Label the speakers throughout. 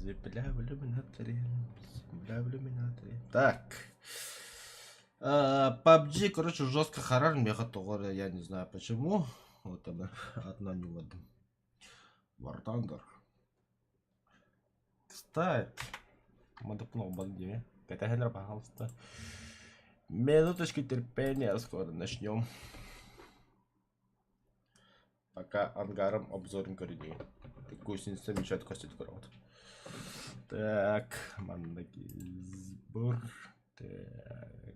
Speaker 1: Земля в иллюминаторе, земля в иллюминаторе. Так. PUBG, короче, жестко харар меха тоҕо я не знаю почему. Вот она, одна не ладно. War Thunder. Кстати, модопнул Катахенер, пожалуйста. Минуточки терпения, скоро начнем. Пока ангаром обзорун көрүнүү. Гусеница мешает костить көрөҕүт. Так, манна сбор. Так.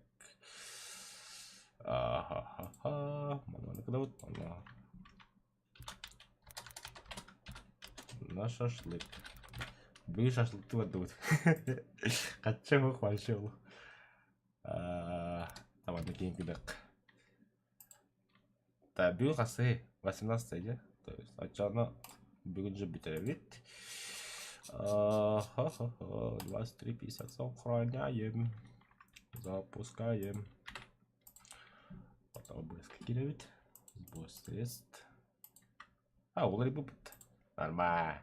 Speaker 1: Аха-ха-ха. Манна кыдабыт, манна. На шашлык. Бүгүн шашлыкты бардыбыт. Хачча хух вообще ол. Табанна киин кыдак. Так, бүгүн хасыы? 18 дьэ. То есть оччоҕуна бүгүн дьэ бүтэрэбит. Ха-ха-ха, 23.50 сохраняем. Запускаем. Потом быска киирэбит. Сбор средств. А, уларыйбыппыт. Нормально.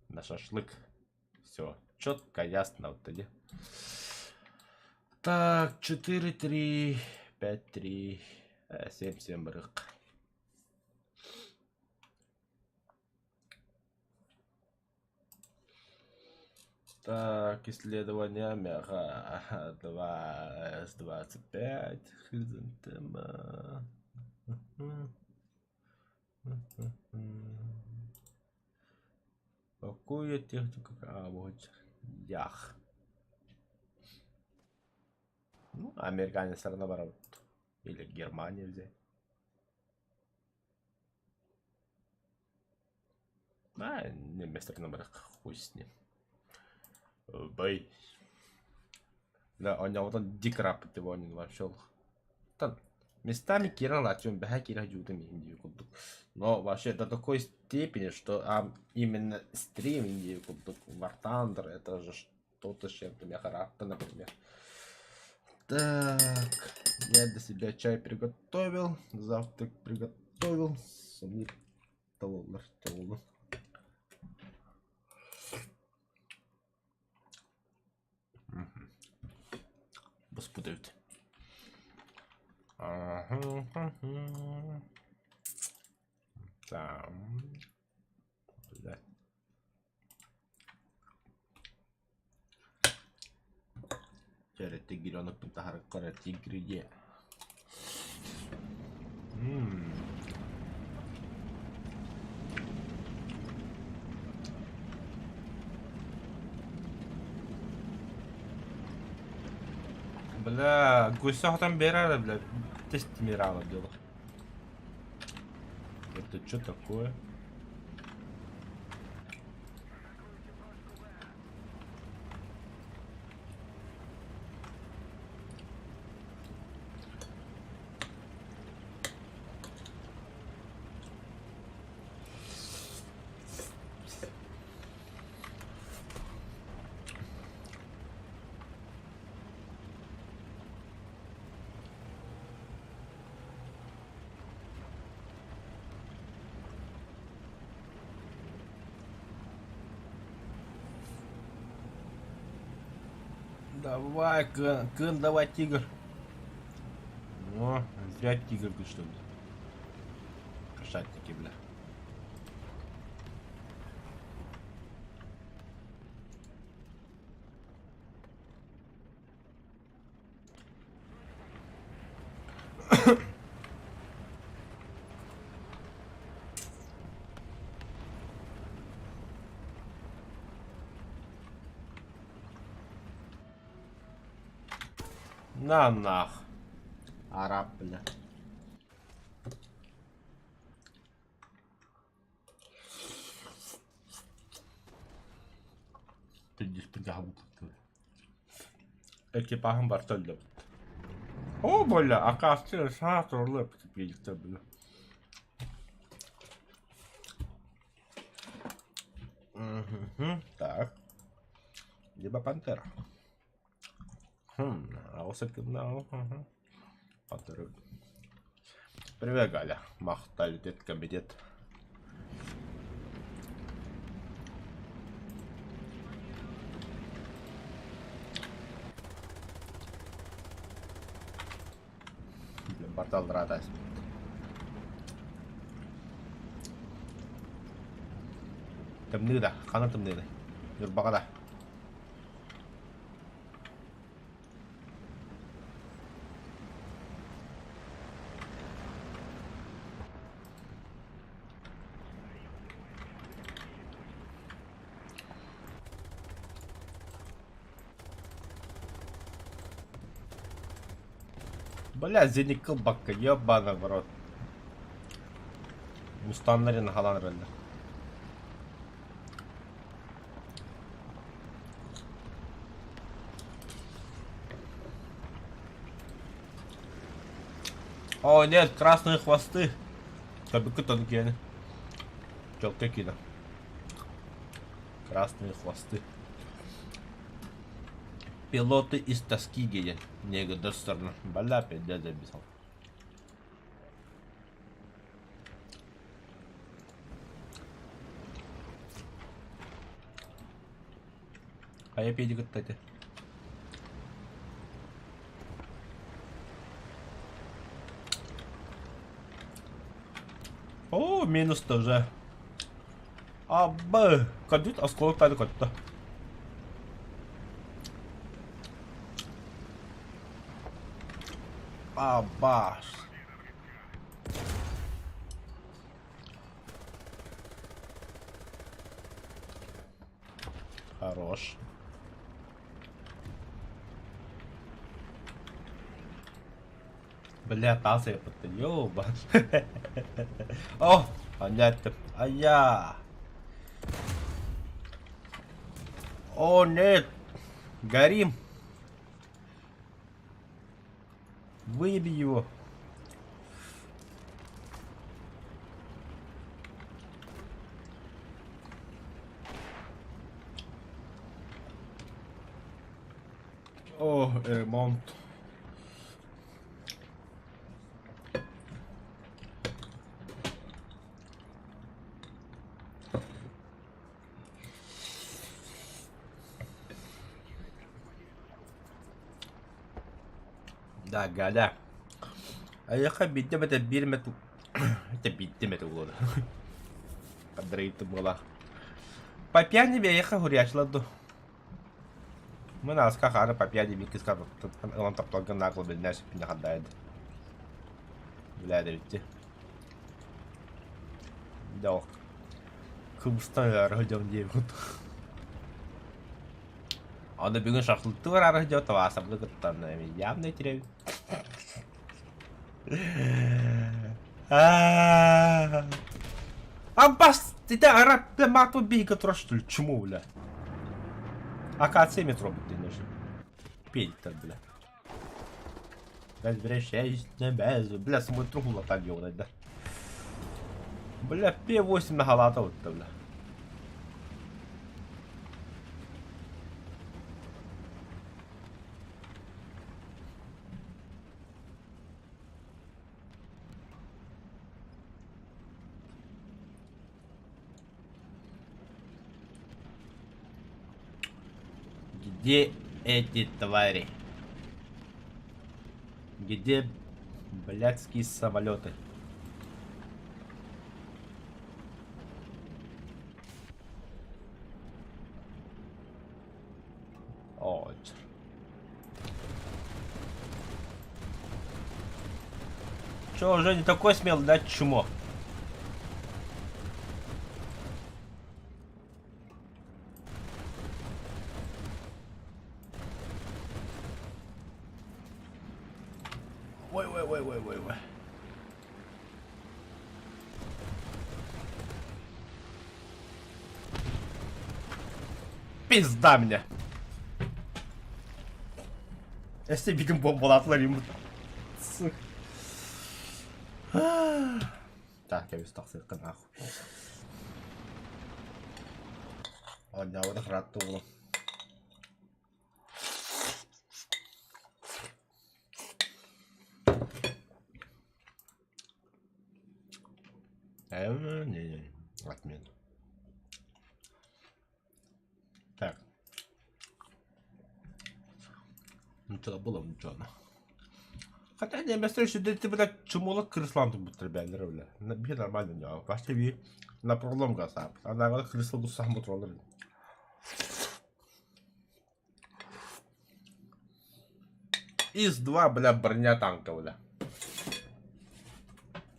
Speaker 1: На шашлык. Все, четко, ясно вот тоді. Так, 4, 3, 5, 3, 7, 7 барык. Так, исследование меха 2 с 25, хризантема. Какую технику? А, вот. Ях. Ну, американец все равно барабыт. Или Германия взять. А, не место на барах, хуй с ним. Бэй. Да, он вот дикрап ты вон вообще. Там местами Киран Артем бэхэ кира жуутун иһин диир курдук. Но вообще до такой степени, что а, именно стрим диир курдук War Thunder это же что-то с чем-то меха например. Так, я для себя чай приготовил, завтрак приготовил. Сумник толлар толлу. Буспут эбит. Там. Да. Чэ тигренокпун таһарыккар тигри диэ. Бля, гуся хотон биэрэр бля, тестимирала дело. Это что такое? Давай, Кын, Кын, давай, тигр. О, зря тигр ты что ли. Кошатники, бля. На нах. Араб, бля. Экипаһым барыта өллөбүт. Оо, бля, акаастыыр саа тураллар эбит бля. Мгм, так. Либо пантера. Хм, а Пантера. Привет, Галя. Махтал комитет. Барыта аллараа таспыт. Тымныы да, хана тымныыный? Ньурбаҕа да. Бля, зениккэ ылбакка, ебаный в рот. Мустаннар халан эрэллэр. О, нет, красные хвосты. Көрбүккүт ону киэни. Чолкой киинэ. Красные хвосты. Пилоты из тоски диэн негрдар сторона. Бля, пиздец записал. Хайа пиэди кытта этэ. О, минус тоже. Абы, кадют осколок тады көттө. Абаш. Хорош. Бля, таас ыйыппыттар. Ёба. О, понятно. А я. О, нет. Горим. Выеби его. О, ремонт. Да, Галя. Айаха биирдэ эмэтэ биир эмэ это биирдэ эмэтэ буолуо. Андрей буолаах. По пьяни эйиэхэ хуруйааччылар дуу? Мин ааска хаары по пьяни биир кыыска ылан тапталгын наакыл билинэр сиппинэ хандаайд. Билээдэбит дии. Дьэ кыбыстан өлөөрү сылдьабын диэбит. Аны бүгүн шашлыктыы бараары сылдьабыт табаасабыны кыттан явно итирэбин. Аббас, ты араб, бля, мату биһиги турар что ли, чему, бля? Акация метро будет нужен. Педиктер, бля. Возвращаюсь на базу. Бля, самой трубу латать да. Бля, П8 на халата вот бля. Где эти твари? Где блядские самолеты? О, Че, уже не такой смелый, да, чмо? Ой, ой, ой, ой, ой, ой. Пизда мне. Өссө бигин бомбалаатылар ему. Сука. Так, я тахсыахха нахуй. Оонньообутах ыраатта буолуо. Не-не, отмена. Так. Ну что было, ничего. Хотя немецтэр үчүгэйдик бля чумолар крыслаан турбуттар бээлэрэ бля. Биһи нормально ньоо. Вообще би на пролом гасаап. Анаҕа крысла гуссахан ботуралар. ИС-2, бля, броня танка, бля.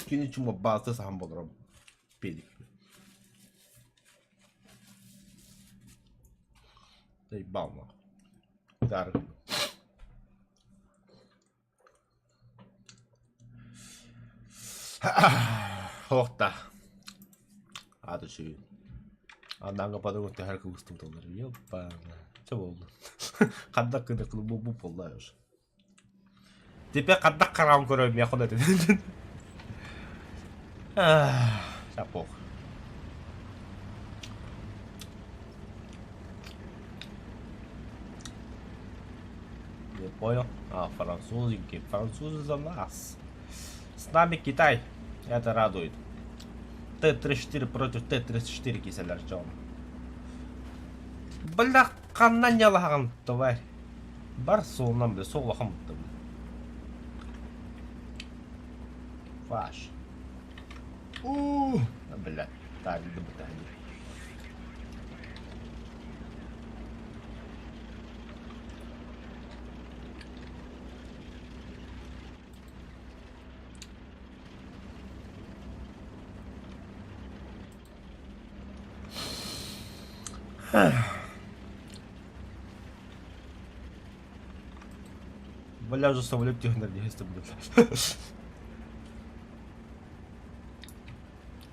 Speaker 1: Кини чума баасы сахан болором. Педик. Заебал нахуй. Дар. Охта. Аата үчүгэй. Аннааҥҥа подруга түһэр кыбыстыбыт Ёппа. Чэ буолла. Хардах гына бу бу буолла уже. Теперь хардах хараҕын көрөм миэхэ да Сапог. Не понял. А, французики. Французы за нас. С нами Китай. Это радует. Т-34 против Т-34 киселер дьон. Бля, ханна ньалаһаҕын, тварь. Бар суолунан бля, суол улахан бутта бля. Фаш. У, бля, так, бутаһы. Бля, уже самолет технологиста будет.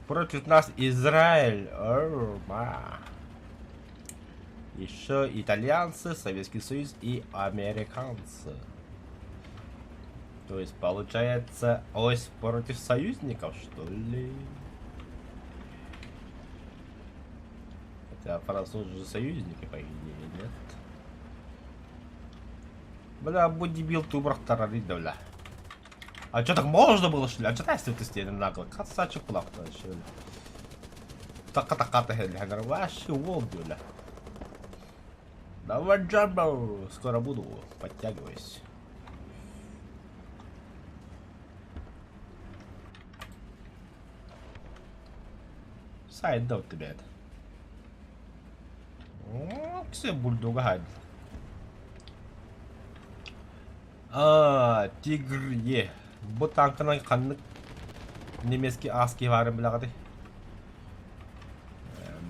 Speaker 1: Против нас Израиль. Еще итальянцы, Советский Союз и американцы. То есть получается ось против союзников, что ли? Хотя французы же союзники, по идее, нет? Бля, будь дебил, ты убрахтарарить, да, бля. А что так можно было, что ли? А что ты ты стены нагло? Красавчик плохо вообще, бля. Така-така ты, вообще, волк, бля. Давай, Джамбо, скоро буду, подтягиваюсь. Сайд дал тебе это. Ксе бульдога хайд. А, Тигр Е. Бу танканан ханнык немецкий аски баарын билэҕитий?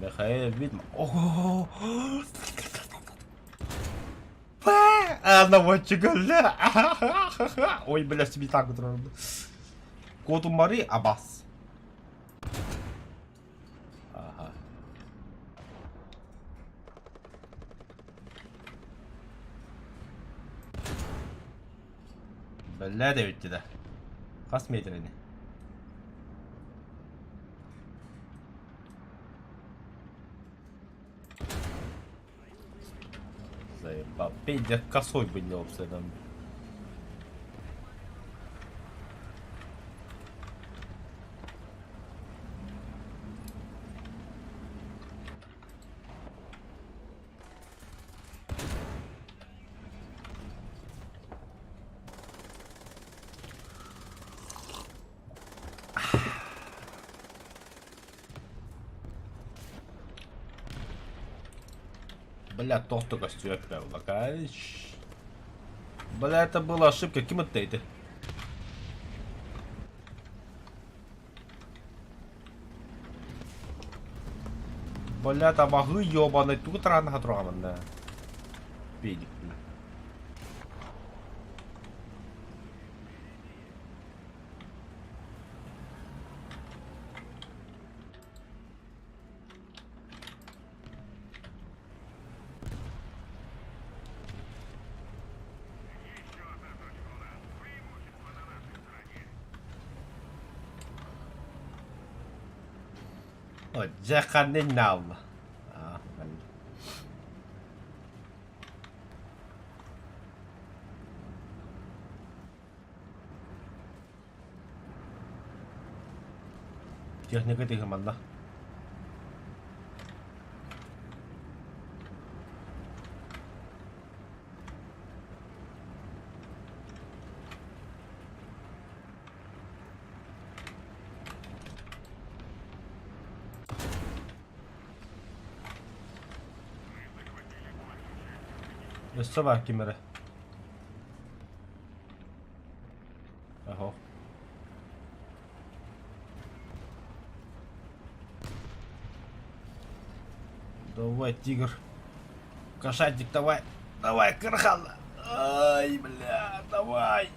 Speaker 1: Михаил Витман. Ого! Одного чугуля. Ой, бля, себе так вот Котумари Абас. Ага. Бля, дэбитти да. Хас метрени? Заебал. Пиздец, косой бы не там. Бля, тоқ только Бля, это была ошибка. Ким это? Бля, табаҕы ёбаный тугу тараана тураҕын да. Педик. Дьэ ханна иннаалла. Техника тыһы манна. Өссө баар ким эрэ. Аһо. Давай, тигр. Кошатник, давай. Давай, кырхал. Ай, бля, давай.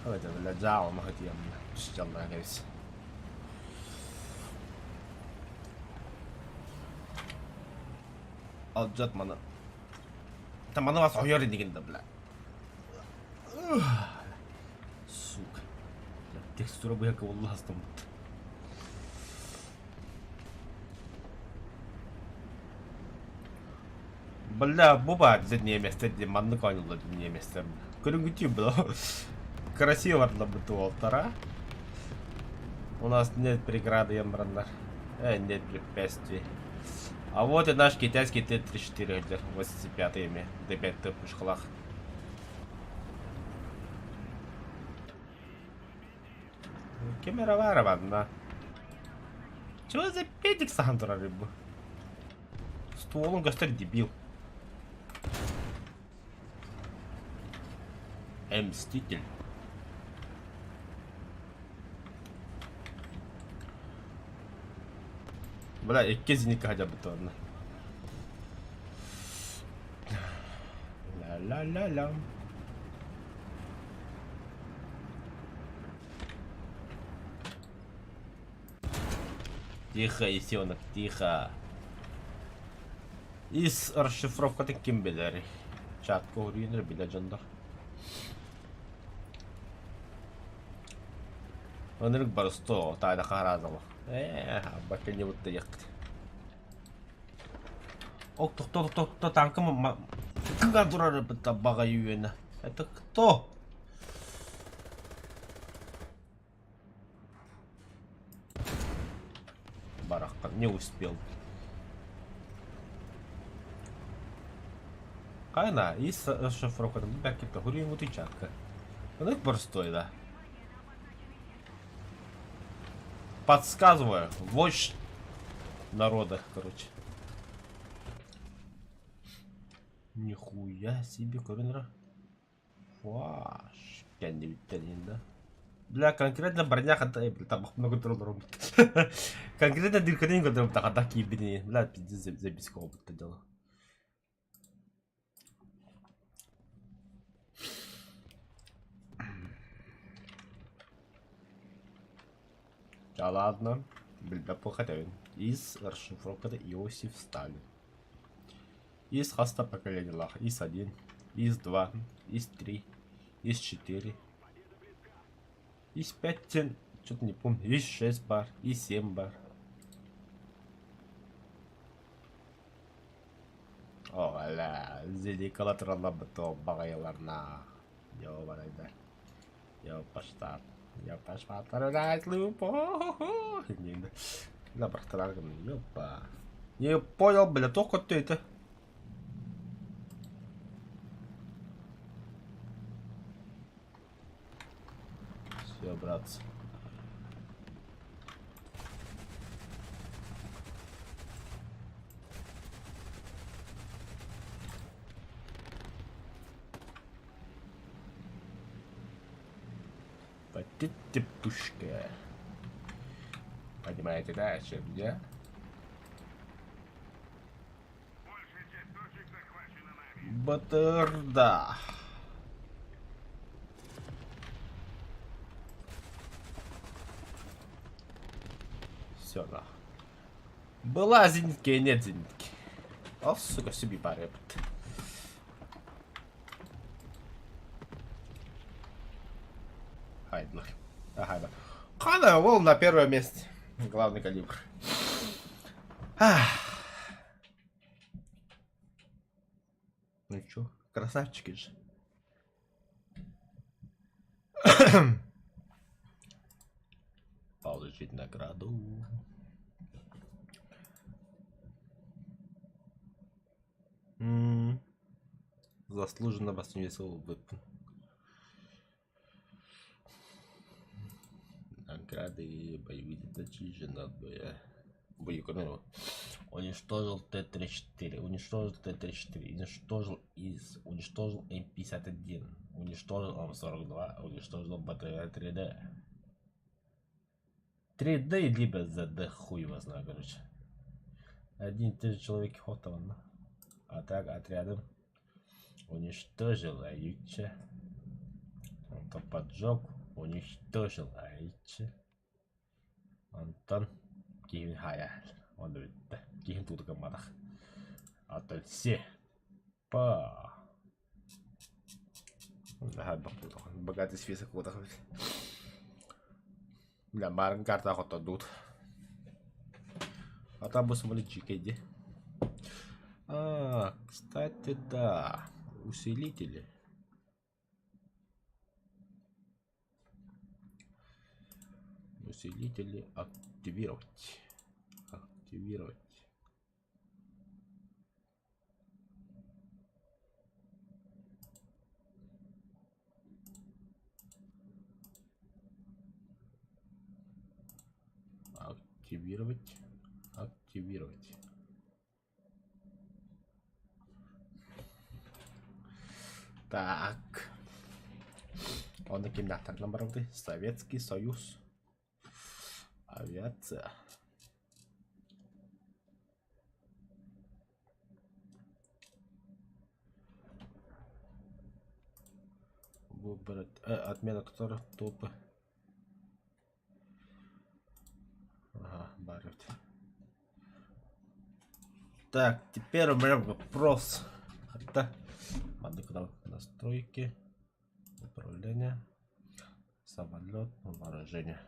Speaker 1: Это, бля, жаал махатиям. Жалла, кэбис. Алдьат маны. Та маны вас ойор инигин да, бля. Сука. Текстура быһа кыбылла хастаммыт. Бля, бу баар дьэ немецтэр диэн маннык оонньууллар немецтэр. Көрүҥүтүү бля. Красиво бардылар уолтара. У нас нет преграды ямраннар. Нет препятствий. А вот и наш китайский Т-34 85 ими Д5 пушкалах. Ким эрэ баара манна? Чего за педик сахан турар бу? Стволун көстөр дебил. Мститель. Бля, икки зенитка хотя бы онно. Ля-ля-ля-ля. Тихо, Исенок, тихо. Ис расшифровкатын ким билэр? Чатка уруйунар билэ дьоннор. Ынырык барысто, тайна хараазала. Ээ, аббакка не будто ехать. Ок, тохто, тохто, тохто, танка кыга турар бытта баҕайы үөнэ. Это кто? Бараххан не успел. Хайна, ис расшифровкатын бэккитте хуриҥ утуйчаакка. Ынык простой да. Подсказываю, вождь народа, короче. Нихуя себе, көрүнра. Фаш, кэннибиттэн да. Бля, конкретно броня хата, бля, табах много контроллером. Конкретно дырканы контроллером тахата киирбитини. Бля, пиздец, записка опыта дело. Да ладно, билбэт буолха Из расшифровката Иосиф Сталин. Из хаста поколениялаах ИС-1, ИС-2, ИС-3, ИС-4, ИС-5 что-то не помню, ИС-6 бар, ИС-7 бар. Оҕала, зеликалатыралларбыт баҕайыларна. Йо барайдар. Йо паштат. Йо паштаттар Ёпа. Не понял, бля, только ты это. Все, братцы. Пушка. Понимаете, да, о чем я? БТР, да. Все, да. Была зенитки и нет зенитки. О, сука, себе барепт. Хайдлер. Ага, Хана, вол на первое месте. Главный калибр. Ах. Ну чё, красавчики же. Получить награду. М -м. Заслуженно восстановил weapon. Награды, боевые задачи, жена боя. Бою. Уничтожил Т-34, уничтожил Т-34, уничтожил ИС, уничтожил М-51, уничтожил М-42, уничтожил БТР-3Д. 3D либо ZD, хуй его знает, короче. Один и тот же человек хотован. А так отрядом уничтожил Аютча. Он поджег, уничтожил Аютча. Онтон киһин хайа онно бүттэ. Киһин тугу да гымматах. Оттон все па Богатый список куотах Бля, баарын картаҕа хоттордубут. А там бу самолет дьиикэй А, кстати, да, усилители. Усилители активировать. Активировать. Активировать. Активировать. Так. Онно кимнээхтэринэн барабытый? Советский Союз. Авиация. Выбрать отмена которых топы. Ага, барют. Так, теперь у меня вопрос. Это настройки, управление, самолет, вооружение.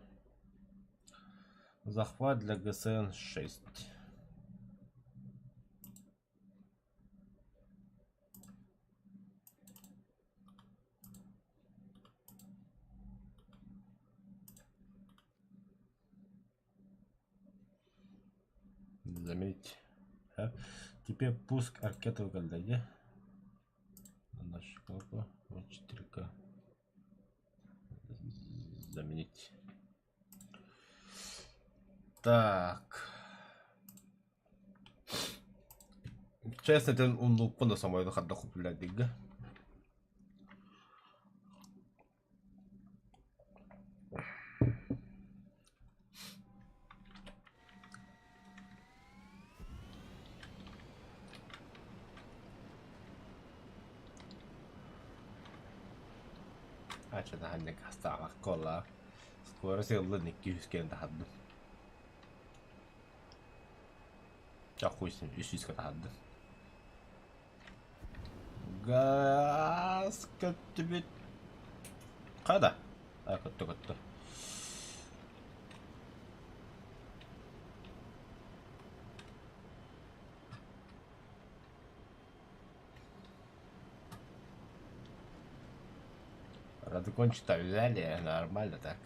Speaker 1: Захват для ГСН-6. Заметить. А? Теперь пуск ракеты в Гальдаге. На нашу кнопку. Вот 4К. Заменить. Так. Честно, это он ну самой хайдах управляет Ача хастаабакка Скорость ыллын икки үскэн таһардым. Ча хуй с ним, үс үскэ таһардым. Газ көттүбүт. Хада? А, көттө көттө. Разгончик-то взяли, нормально так.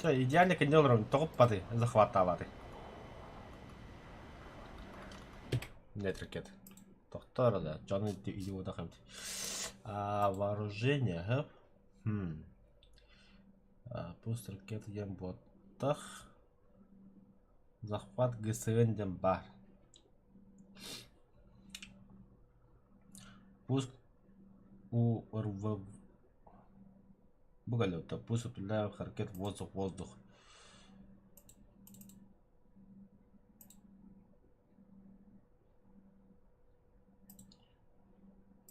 Speaker 1: Все, идеально контроль тоҕуппатый, захваттаабатый. Нет ракет. Тохтоор да, дьону идиотах эбит. А, вооружение, ха? Хм. А, пусть ракета диэн буоттах. Захват ГСН диэн баар. Пуск УРВ. Бу кэллэ пусть ракет воздух воздух.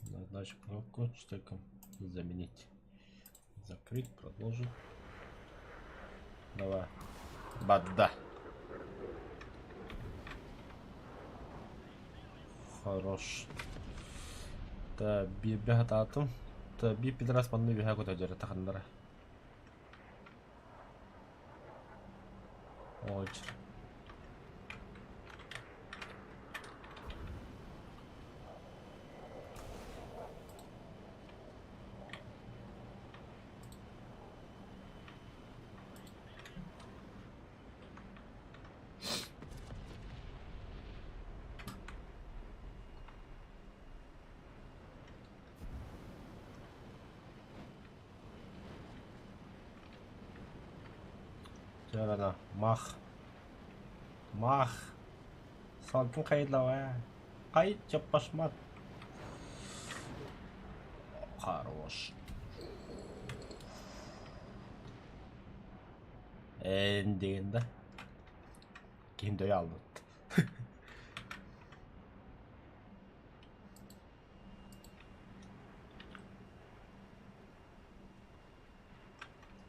Speaker 1: Назначь кнопку штеком заменить. Закрыть, продолжить. Давай. Бадда. Хорош. Та биирбэ хатаатым. Та биир пидорас манны үһэ көтөдөрө таханнара. Очер. Дьэ мах. Мах. Салгын хайдала. Хай чаппашмат. Хорош. Эн диэн да. Ким дөй албыт.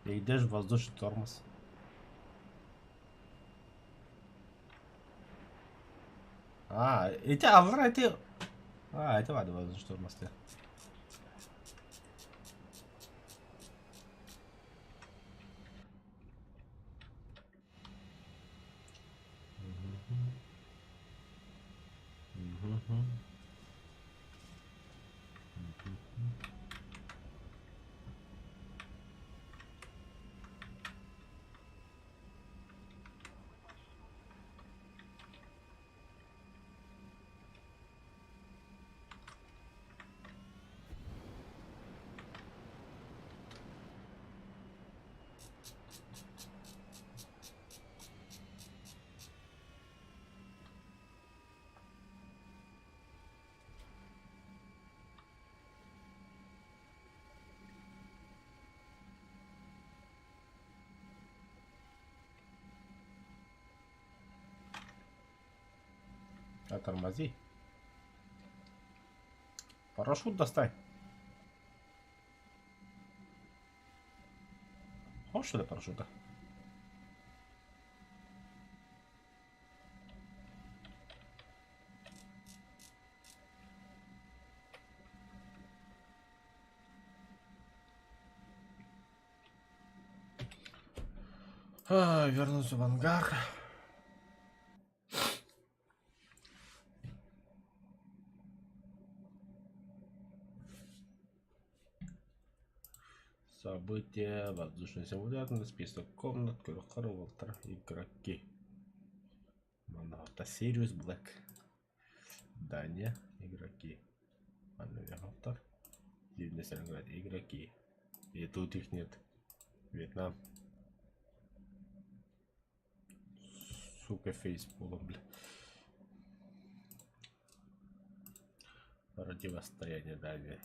Speaker 1: И где же воздушный тормоз? А, эти авра, эти... А, это ладно, воздушный тормоз. А тормози. Парашют достань. Хочешь сюда парашюта? А, вернуться в ангар. События, воздушный симулятор, список комнат, Уолтер, игроки. Манна Сириус Блэк. Дания, игроки. Манна Дивный игроки. И тут их нет. Вьетнам. Сука, фейсбулом, бля. Противостояние далее.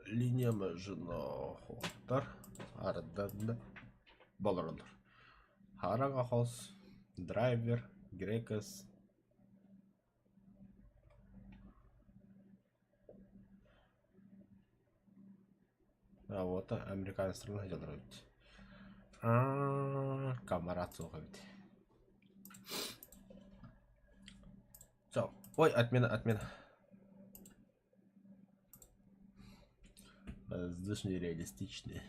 Speaker 1: Линия Мажино Хоттар. Арданда. Болорондар. Харагахос. Драйвер. Грекос. А вот американецтар дьонор эбит. Аа, камарат суох эбит. Все. Ой, отмена, отмена. Воздушные реалистичные.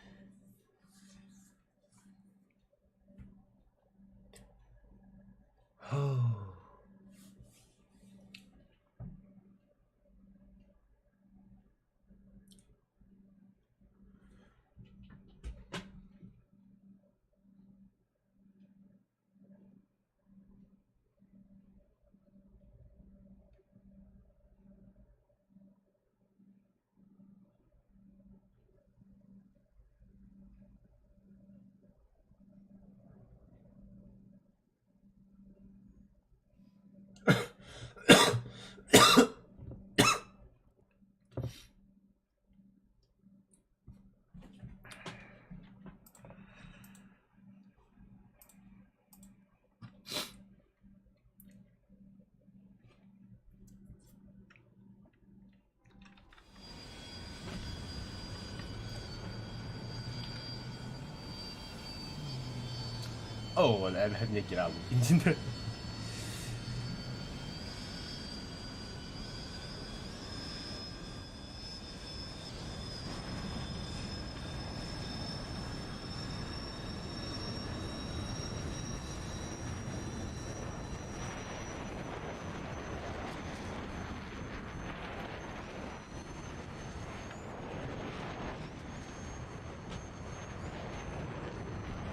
Speaker 1: Оо, эбэһэ киирэ хаалбыт.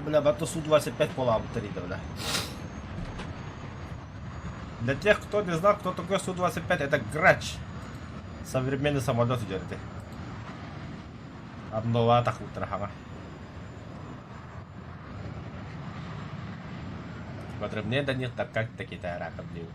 Speaker 1: Бля, бату Су-25 полабыттар иде, бля. Для тех, кто не знал, кто такой Су-25, это грач. Современный самолет идет. Обноватах утрахама. Потребнее до них так как таки тарака блин.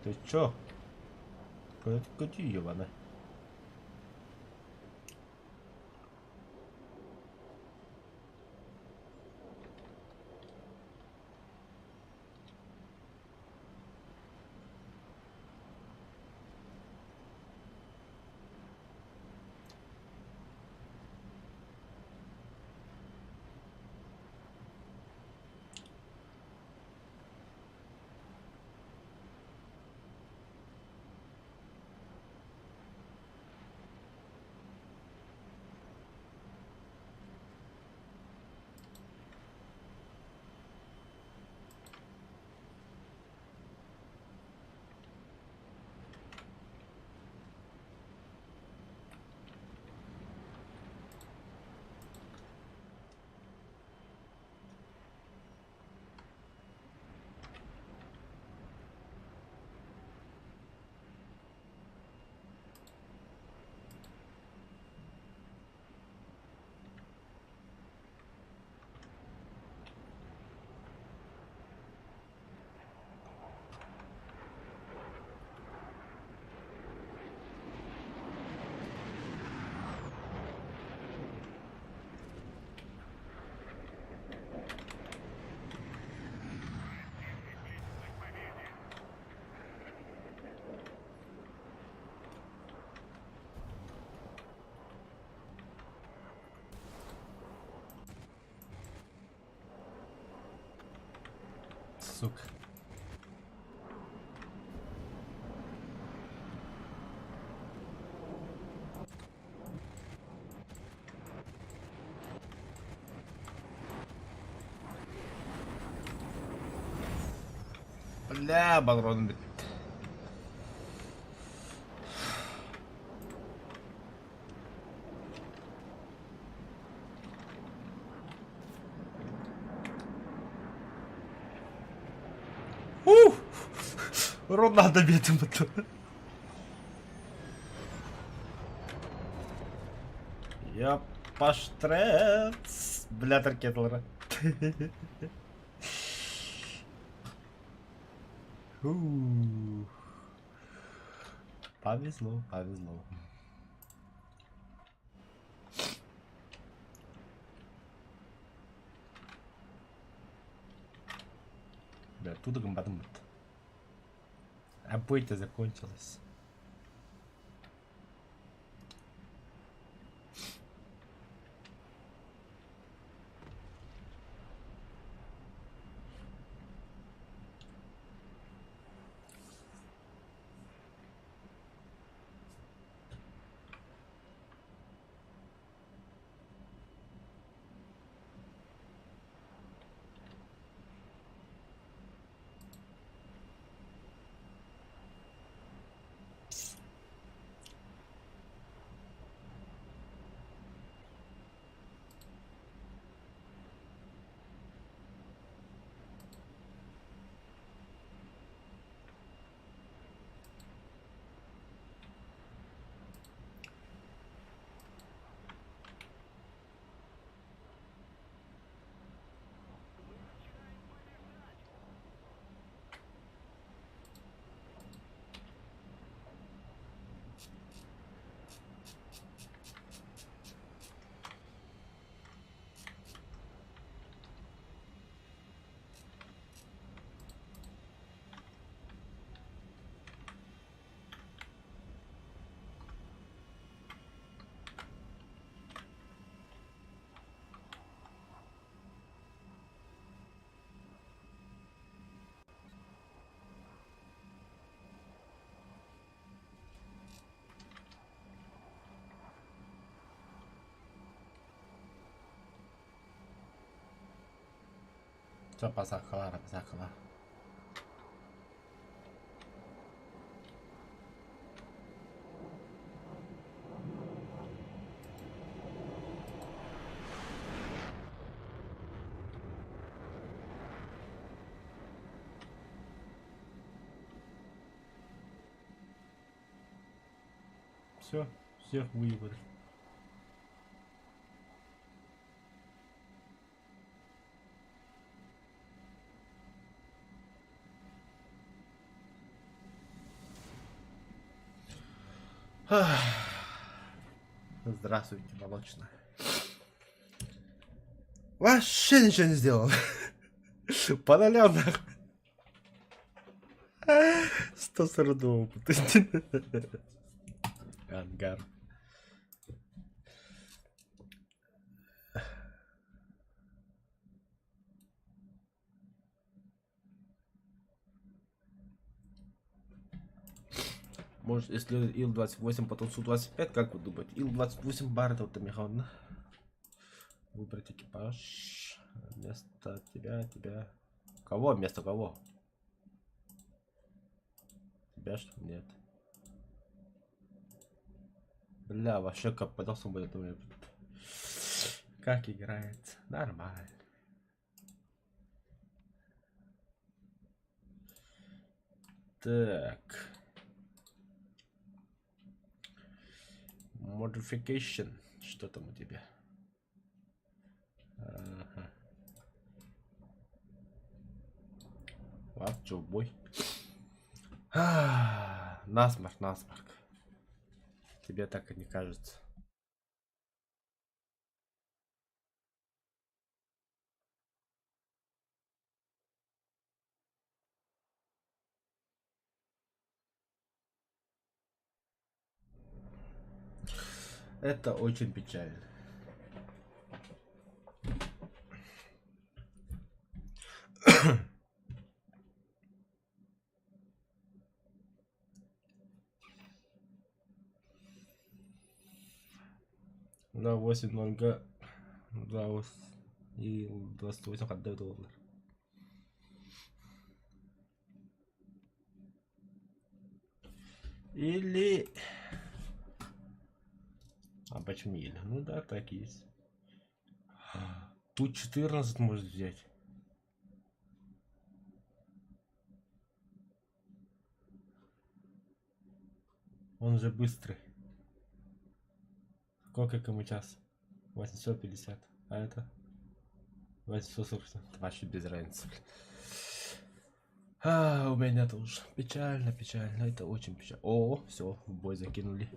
Speaker 1: Ты чё? Куда ты ебаная? Сука. Бля, патрон бүттэ. Ух! Ронaldo биэтим буту. Я паштрец. Бля, ракеталара. Фу. Повезло, повезло. Бля, оттуда гамбатым. А бой-то закончилась. Чэ, посакалар, посакалар. Все, всех выебали. Здравствуйте, молочная. Вообще ничего не сделал. По нолям нахуй. 142 опыта. Ангар. Может, если Ил-28, потом Су-25, как вы думаете? Ил-28 бар это вот Михайловна. Выбрать экипаж. Вместо тебя, тебя. Кого? Вместо кого? Тебя что ли? Нет. Бля, вообще как подался будет. Как играет? Нормально. Так. Modification. Что там у тебя? Ага. Ладно, чё, в бой. Насморк, насморк. Тебе так и не кажется. Это очень печально. Да, 8 0 Да, и 28 отдаю доллар. Или... А почему или? Ну да, так и есть. Тут 14 может взять. Он же быстрый. Сколько кому час? 850. А это? 840. Вообще без разницы. А, у меня тоже. Печально, печально. Это очень печально. О, все, в бой закинули.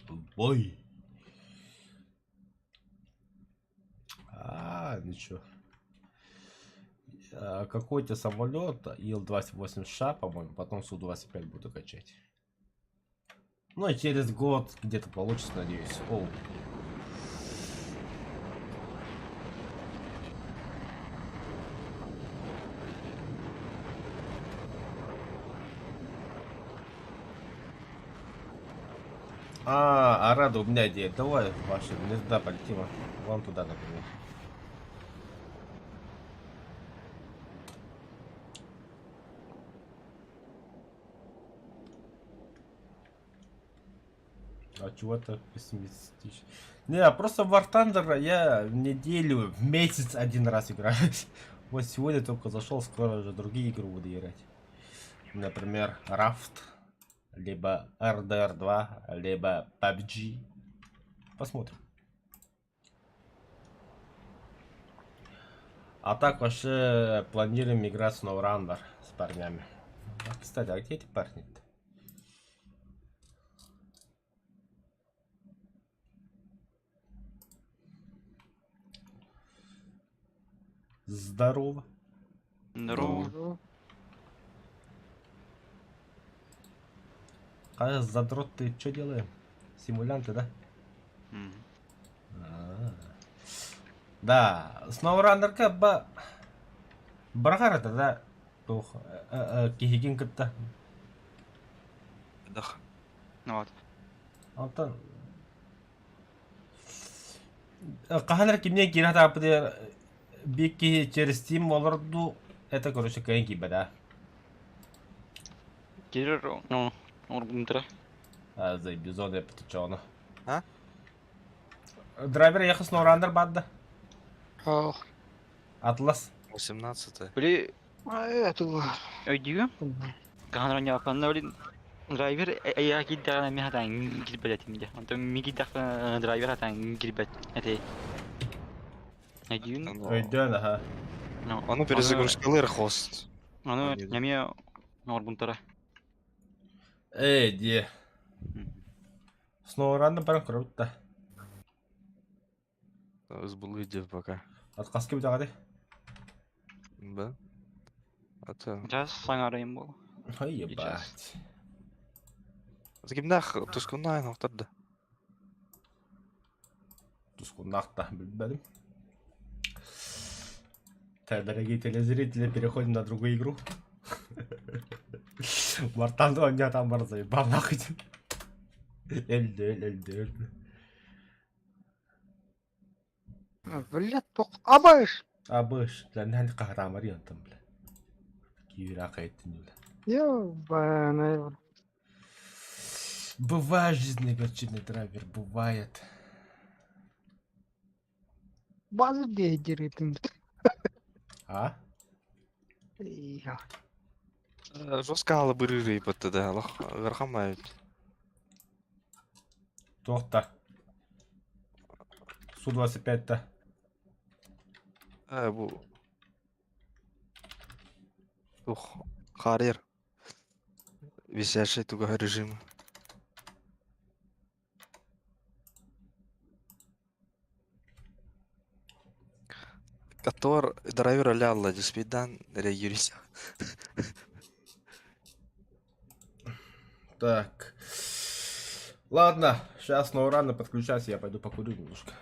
Speaker 1: В бой. А, ничего. Какой-то самолет Ил-28Ш, по-моему, потом Су-25 буду качать. Ну и через год где-то получится, надеюсь. Оу. А, Арада, у меня идея. Давай, ваши, не туда полетим, а вон туда, например. А чего так пессимистично? Не, просто в War Thunder я в неделю, в месяц один раз играю. Вот сегодня только зашел, скоро уже другие игры буду играть. Например, Raft, либо RDR 2, либо PUBG. Посмотрим. А так вообще планируем играть в SnowRunner с парнями. А, кстати, а где эти парни-то? Здорово.
Speaker 2: Здорово.
Speaker 1: А задрот ты что делаем? Симулянты, да?
Speaker 2: Мгм.
Speaker 1: А. Да, SnowRunner ба... Браҕар это, да? Туох киһигин кытта.
Speaker 3: Дах.
Speaker 2: Вот.
Speaker 1: Онтон хаһан эрэ кимниэн киирэ сатаабытыгар биир киһи через Steam олорду это короче кыайан киирбэтэ аа.
Speaker 2: Киирэр ну оргумтара.
Speaker 1: А, заебизон эппит чоҕуна.
Speaker 3: А?
Speaker 1: Драйвер ехал SnowRunner баар да?
Speaker 4: Ох,
Speaker 1: Атлас.
Speaker 3: 18
Speaker 2: Били
Speaker 4: это
Speaker 2: өйдүүгүн? Хаһан оонньооконно блин драйвер эйиэхэ киирдэҕинэ мин сатаан киирбэт этим дии. Онтон мин киирдэхпинэ драйвер сатаан киирбэт этэй. Өйдүүгүн?
Speaker 1: Өйдөөн аха.
Speaker 2: Ну,
Speaker 3: Ону перезагрузкалыыр хост.
Speaker 2: Ону
Speaker 3: Они-
Speaker 2: эмиэ оҥорбуттара.
Speaker 1: Ээ диэ. SnowRunner баран көрөбүт да.
Speaker 3: Сбылы пока.
Speaker 1: От хаска бүтэҕэ
Speaker 3: Да. А то.
Speaker 2: Сейчас саҥарайым буолуо.
Speaker 1: Ой, ебать.
Speaker 3: Кимнээх тускуннаах охторду.
Speaker 1: Тускуннаах да билбэтим. Так, дорогие телезрители, переходим на другую игру. Вартан оонньоон там бар заебал нахуй. Өлдө, өлдө, өлдө.
Speaker 4: Блядь, туох абыш!
Speaker 1: Абыш, ләннән каһрамар янтым, бля. Киирэ кайттын бля.
Speaker 4: Ёбаный.
Speaker 1: Бывает жизнь негативный драйвер, бывает.
Speaker 4: Базы дедеритин.
Speaker 1: А?
Speaker 4: Я.
Speaker 3: Жестко алы бырыры бытты да. Алах верхамай.
Speaker 1: Туохта. Су-25-та.
Speaker 3: Э бу. Тух. Харьер. Висящий туга режим. Который драйвер ляла диспидан регюрис.
Speaker 1: Так. Ладно, сейчас на рано подключайся, я пойду покурю немножко.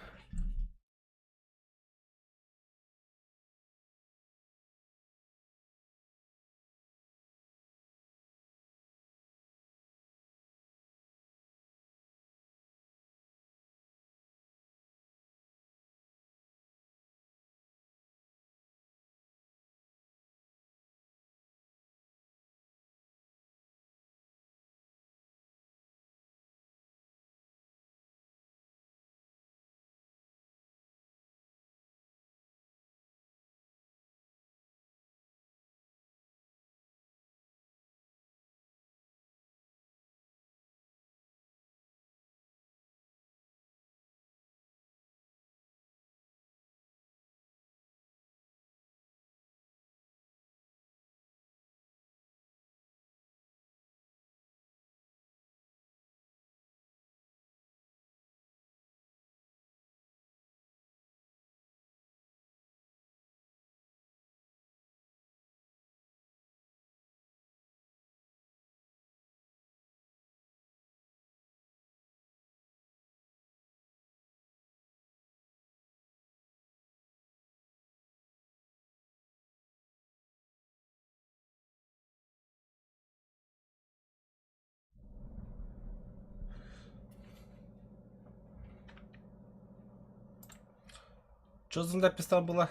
Speaker 1: Что за запись там была?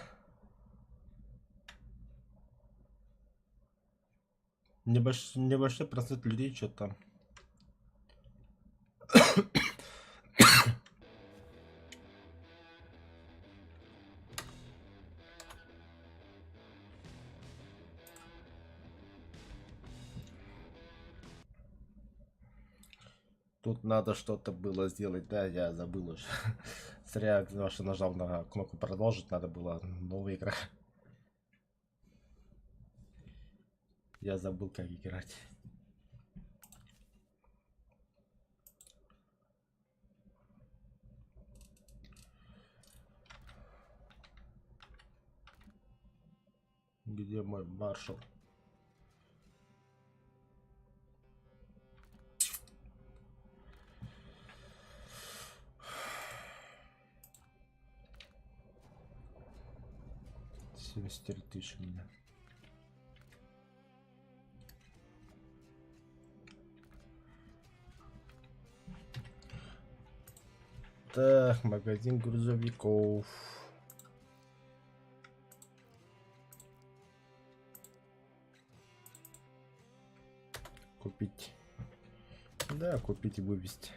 Speaker 1: Небольшой процент людей что там. Тут надо что-то было сделать, да, я забыл уже. Зря что нажал на кнопку продолжить, надо было новая игра. Я забыл, как играть. Где мой маршал? 73 тысячи у меня. Так, магазин грузовиков. Купить. Да, купить и вывести.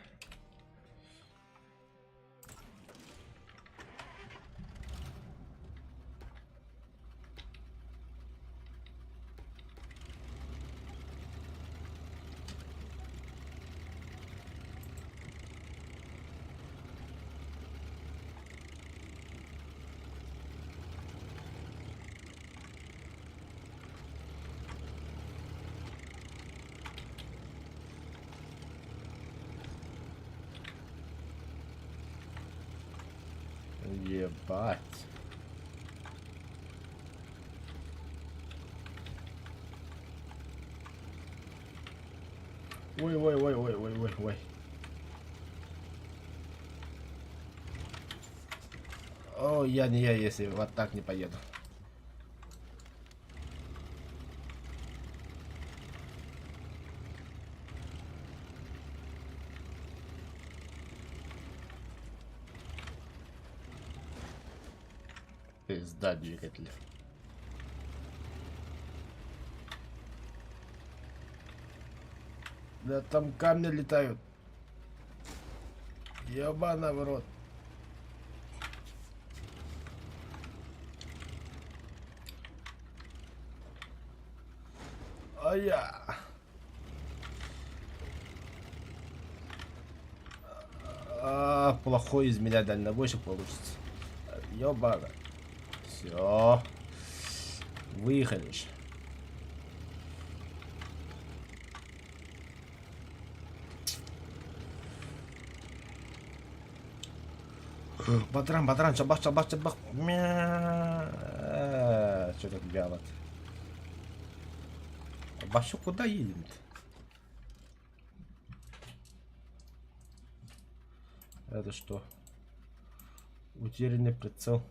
Speaker 1: Ебать. Ой, ой, ой, ой, ой, ой, ой. О, я не я, если вот так не поеду. Пизда двигатель. Да там камни летают. Ебана в рот. А я. А, плохой из меня дальнобойщик получится. Ёбана. Все. Выехали. Бадран, бадран, чабах, чабах, чабах. Мя. Что так вяло? Вообще куда едем-то? Это что? Утерянный прицел.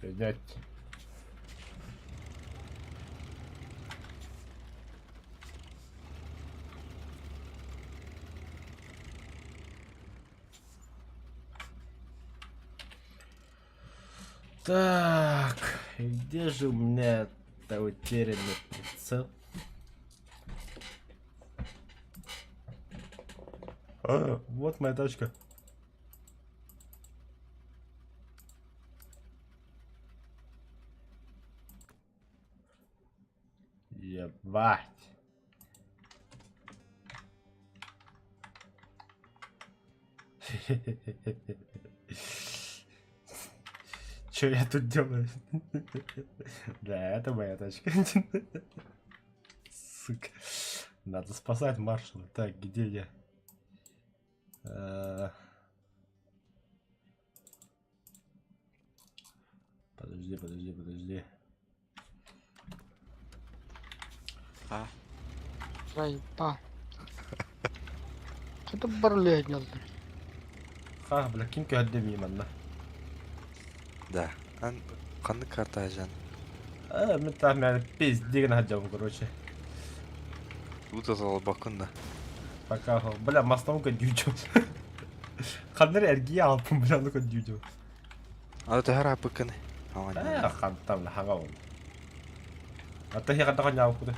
Speaker 1: Принять. Так, где же у меня это утерянный прицел? А, вот моя тачка. Ебать. Че я тут делаю? Да, это моя тачка. Сука. Надо спасать маршала. Так, где я? Подожди, подожди, подожди.
Speaker 2: А.
Speaker 4: Заебал. Это барлетнил.
Speaker 1: Ха, бля, ким көһөрдө мимо
Speaker 3: Да. Ан ханнык карта жан.
Speaker 1: А, мен там мен пиздеген хаджам, короче.
Speaker 3: Тут бакын да.
Speaker 1: Пока, бля, мастамка дючу. Ханнар эргия алпын, бля, ну-ка дючу.
Speaker 3: А это хара бакын.
Speaker 1: А, хантам, хага ол. А ты хага таха куда?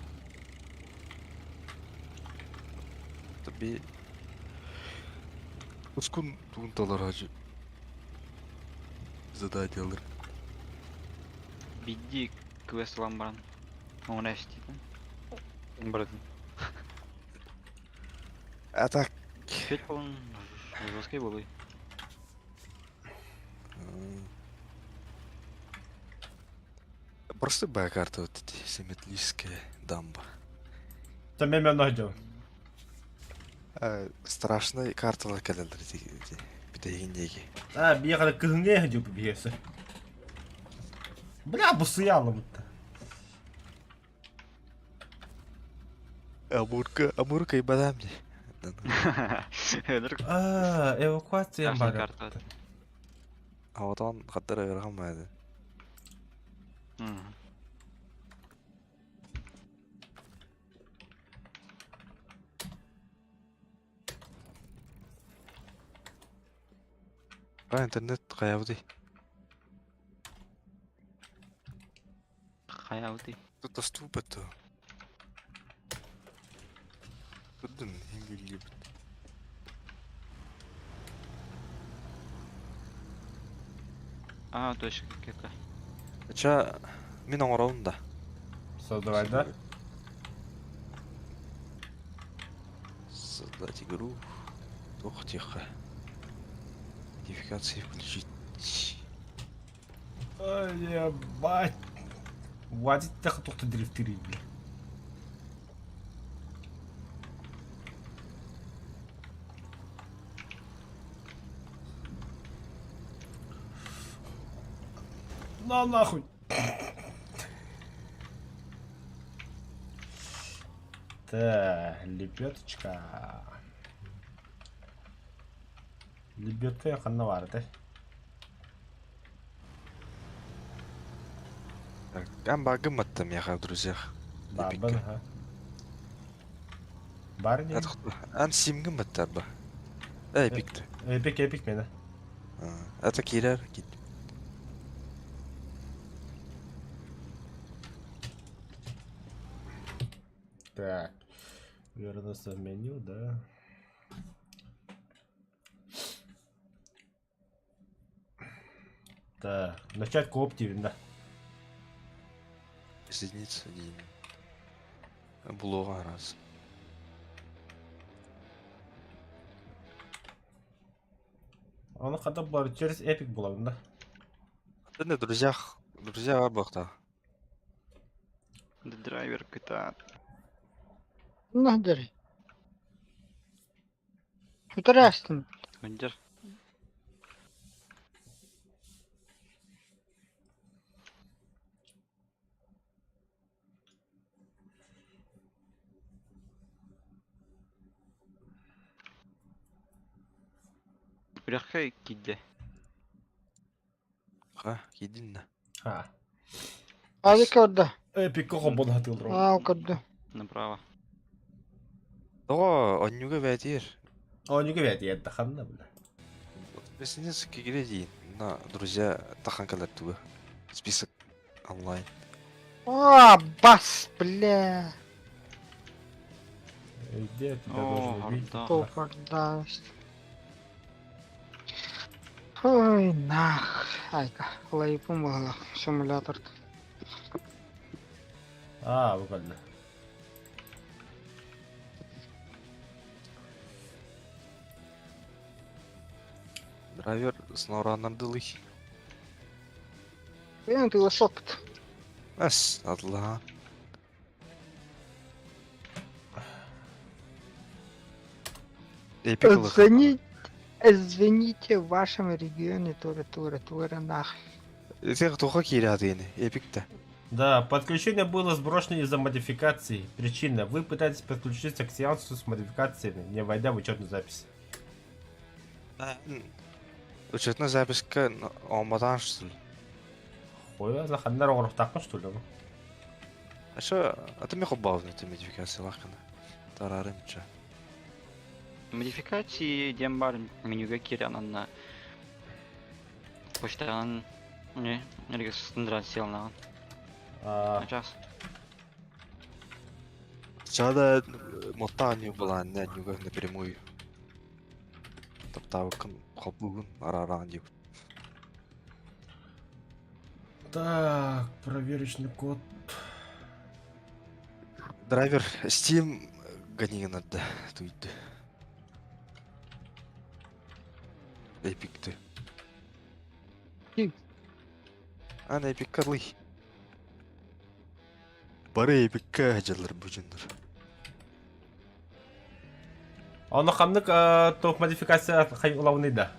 Speaker 3: Таби Ускун тунталар хажы. Заданиялар.
Speaker 2: Биди квест ылан баран. Оҥоро эстиитин. Барытын.
Speaker 3: А так
Speaker 2: Чуть полон. Жесткий буолуй.
Speaker 3: Просто баа карта вот эти симметрическая дамба.
Speaker 1: Та мен мен
Speaker 3: Страшный карталар кэлэллэр ити бүтэһигин диэки.
Speaker 1: А, биэхэ кыһыҥҥа иһэ биэсэ. Бля, бусуялыбытта.
Speaker 3: Амурка, Амурка и бадам дии.
Speaker 1: А, эвакуация
Speaker 2: Страшный
Speaker 1: бар.
Speaker 2: карта.
Speaker 3: Аҕатаҕын хаттара ыарахан баайда. А интернет хайабытый?
Speaker 2: Хайабытый?
Speaker 3: Тут доступа то. Турдун иһин билиибит.
Speaker 2: А, точка какая.
Speaker 3: Ача мин оҥоробун да.
Speaker 1: Создавай, да?
Speaker 3: Создать игру. Ох, тихо. Модификации включить.
Speaker 1: Ой, ебать. Хватит тохто дрифтери, бля. На нахуй. Так, лебедочка. Лебедка ханна бар да?
Speaker 3: Так, гамба гымматта миэхэ в друзьях.
Speaker 1: Баарбын, ха. Бар не?
Speaker 3: Ан сим гымматтар ба. Эпик.
Speaker 1: Эпик, эпик мені.
Speaker 3: Это кирер кит.
Speaker 1: Так. Вернуться в меню, да. Так, начать кооп да.
Speaker 3: Присоединиться один. Булуға раз.
Speaker 1: Оны қада бар через эпик буламын да.
Speaker 3: Да, друзьях, друзья бахта.
Speaker 2: Драйвер кыта.
Speaker 4: Наhderi. Утарастын.
Speaker 2: Мындер. Үрэххэ киирдэ.
Speaker 3: Ха, киирдин
Speaker 1: А.
Speaker 4: Али көрдө.
Speaker 1: Эпик кохо болатылыр.
Speaker 4: Аа көрдө.
Speaker 2: Направо.
Speaker 3: Тоҕо онньуга бээтиир.
Speaker 1: Онньуга бээтиир таханна бля.
Speaker 3: Присоединиться к игре диин. На, друзья, тахан кэлэр туга. Список онлайн.
Speaker 4: Аа бас бля.
Speaker 1: Где я тебя
Speaker 2: О,
Speaker 1: должен убить?
Speaker 2: орда.
Speaker 4: Попадасть. Ой, нах. Айка, лайпым буолла симулятор.
Speaker 1: А, буквально.
Speaker 3: Драйвер снораннардылый.
Speaker 4: Мен ты лошопт.
Speaker 3: Эс, атла. Эпик ылых.
Speaker 4: Извините, извините, в вашем регионе тура тура тура нах.
Speaker 3: Этих туха киирэ Эпик та.
Speaker 1: Да, подключение было сброшено из-за модификации. Причина. Вы пытаетесь подключиться к сеансу с модификациями, не войдя в учетную запись.
Speaker 3: Учетная записка оҥматаан что ли?
Speaker 1: Хуй, заханнар оҥоруохтаахпын что ли?
Speaker 3: А что, а ты мне хоббавны ты модификация лахкана. Тарарым ча.
Speaker 2: Модификации диэн баар менюга киирэн анна почтанан не регистрацияланаҕын.
Speaker 1: А,
Speaker 2: Начаас.
Speaker 3: Чада моттаа нью была не нюга напрямую. Таптаабыккын холбуугун арараан диэбит.
Speaker 1: так, проверочный код.
Speaker 3: Драйвер Steam ганигын да туйды. Эпикты.
Speaker 4: Ким?
Speaker 3: Ана эпикка ылый. Бары эпикка дьыллар бу дьоннор.
Speaker 1: Ону ханнык туох модификация хай улавный да?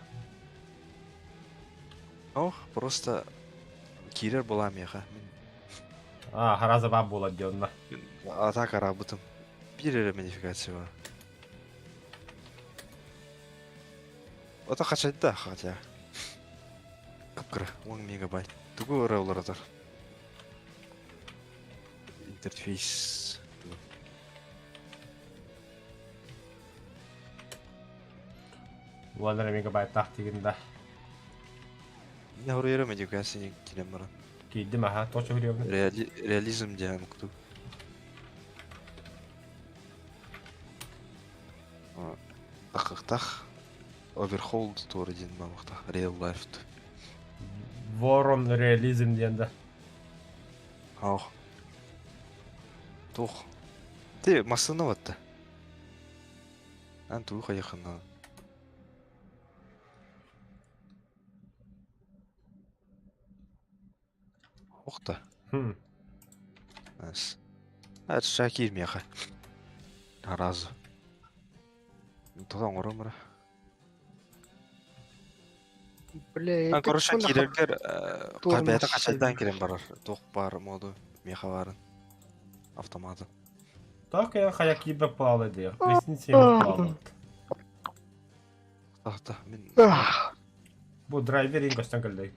Speaker 3: Ох, просто киирэр буолаа миэхэ. Мин
Speaker 1: А, хараза баар буолар дии онно.
Speaker 3: атака арабытым. Биир эрэ модификация бар. Ото хачайда хотя. Кып-кыра, 10 мегабайт. Тугу ыры уларытар? Интерфейс.
Speaker 1: Уон эрэ мегабайттаах тигин да.
Speaker 3: Мин хоруйарым модификация киирэн баран.
Speaker 1: Киирдим аха, точ уһуруйабын.
Speaker 3: Реализм диэн куту. Тахыктах. Overhaul туора диэн баамахтах. Real life.
Speaker 1: Ворон реализм диэн да.
Speaker 3: Ах. Туох. Ты массыына батта. Ан тугу хайахына. Охта.
Speaker 1: Хм.
Speaker 3: Ас. Это Шакир меха. Разу. Тоҕо оҥором
Speaker 4: Бля,
Speaker 3: А, короче, киирэргэр
Speaker 4: Туормас
Speaker 3: бэйэтэ хачайдаан
Speaker 4: сыйбыт.
Speaker 3: киирэн барар. Туох баар моду меха баарын. Автоматы.
Speaker 1: Так я хайа киирбэт буолла дии. Гостиница буолла.
Speaker 3: Тахта, мин
Speaker 1: Бу драйвер ең көстөн кэллэ.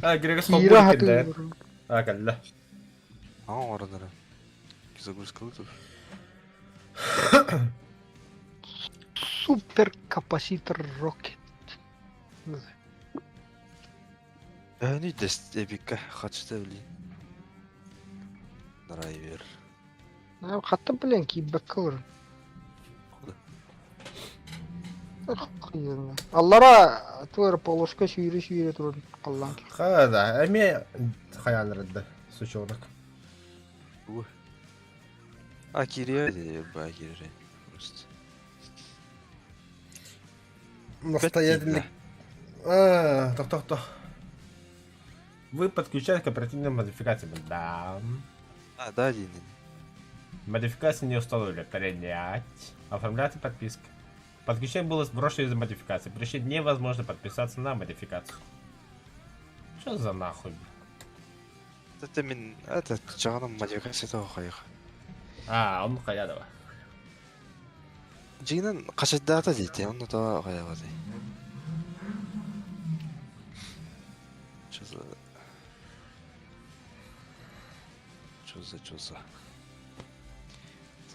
Speaker 1: А, Грегос
Speaker 4: Киирэ
Speaker 1: холбуу кэллэ.
Speaker 4: хатыыр.
Speaker 1: А, кэллэ.
Speaker 3: А, оҥорон эрэ. Загрузкалыы тур.
Speaker 4: Супер капаситор Рокет.
Speaker 3: Эни дэс эбикка хачта блин. Драйвер.
Speaker 4: Хатта блин киирбэккэ олорон. Аллара туор полоска сүүрэ-сүүрэ туран халлаан.
Speaker 1: Хада, эми хаялырды сучонок.
Speaker 3: А киирэ ба киирэ. Просто.
Speaker 1: Настоятельный. А, тох тох тох. Вы подключаете к оперативным модификациям. Да.
Speaker 3: А, да, один.
Speaker 1: Модификации не установили. Принять. Оформляется подписка. Подключение было сброшено из-за модификации. Причин невозможно подписаться на модификацию. Что за нахуй?
Speaker 3: Это мин это чаҕынан модификация хайах.
Speaker 1: А, он хаядова.
Speaker 3: Дьиҥинэн хачайдаата диэти, онно тоҕо хайаҕатай. Что за... Что за, что за...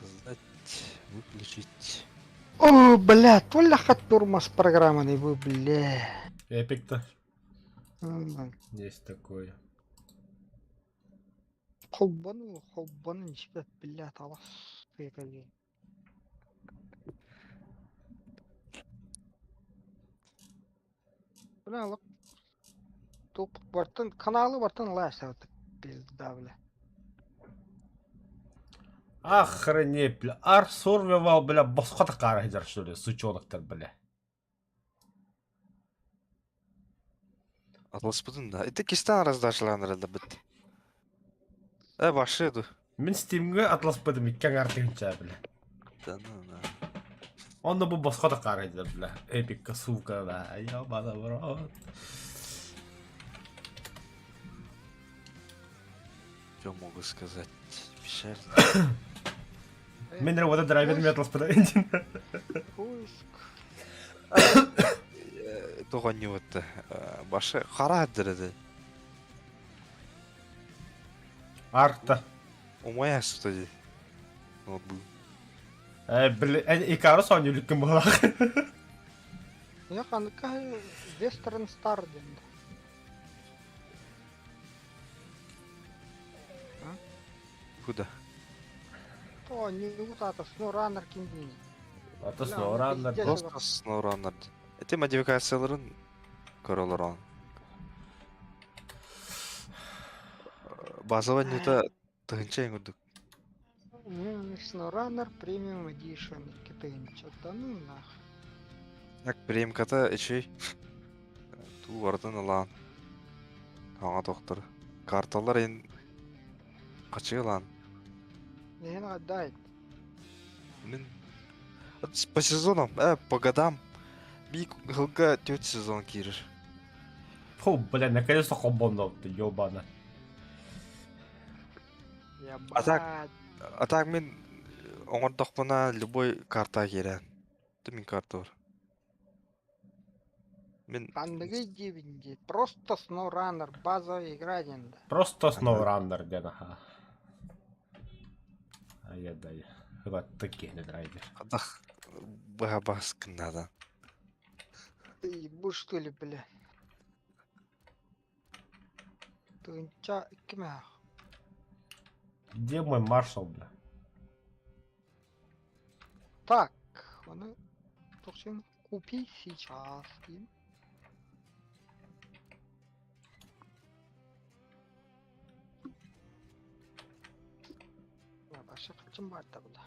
Speaker 3: Создать, выключить.
Speaker 4: О, бля, толя хат турмас программаны вы, бля.
Speaker 1: Эпик-то.
Speaker 4: М,
Speaker 1: Есть такое.
Speaker 4: Холбану, холбану, ничего, бля, талас. Тыкали. Бля, лак. Туп бартын, каналы бартын лайса пизда, бля.
Speaker 1: Охренеть, бля. Ар сурвивал, бля, босхота қара что ли, сучонок-то, бля.
Speaker 3: Атласпытын да. Это кистан раздашыланыр бит. Э, башы ду.
Speaker 1: Мин стимге атласпыдым иккен артынча, бля.
Speaker 3: Да ну на.
Speaker 1: Он бу босхота қара бля. Эпикка, сука, да. Ёбана в рот.
Speaker 3: Что могу сказать? Печально.
Speaker 1: Мин вот драйвер мен атласпыдым.
Speaker 4: Поиск.
Speaker 3: Тоҕо ньуотта. Башы қара дырды.
Speaker 1: Арта.
Speaker 3: Умая что ли? Ноутбук.
Speaker 1: Бля, Икарус он үлүккүн буолах.
Speaker 4: Я ханка Western Star ден.
Speaker 3: Куда?
Speaker 4: То не утата, SnowRunner киндини.
Speaker 1: Ата
Speaker 4: Бля,
Speaker 1: SnowRunner.
Speaker 4: пиздец.
Speaker 3: Просто SnowRunner. Эти модификацияларын көрөлөр Базовый ньута тыһынча эҥ үрдүк.
Speaker 4: SnowRunner Premium Edition 2000. Да ну нах.
Speaker 3: Так, премката үчүй. Туу барытын ылаан. Хаҥа тохтор. Карталар ин хачы ылаан.
Speaker 4: Нehen отдает.
Speaker 3: Мин по сезонам, по годам би хылга төрт сезон киирэр.
Speaker 1: Фу, бля, наконец-то холбонно, ты ёбана.
Speaker 3: А так, а так мин оҥордохпуна любой карта киирэн. Мин карта бар. Мин
Speaker 4: Ханныгый диибин дии. Просто SnowRunner базовая игра диэн да.
Speaker 1: Просто SnowRunner диэн аха. Ай-яй-дай. Хыбаттык киһини драйвер.
Speaker 3: Хадах быһа бас гыннада.
Speaker 4: Ты ебу что ли, бля? Тыынча кимээх?
Speaker 1: Где мой маршал, бля?
Speaker 4: Так, ону тохсун купи сейчас им. Баша качан барда бля.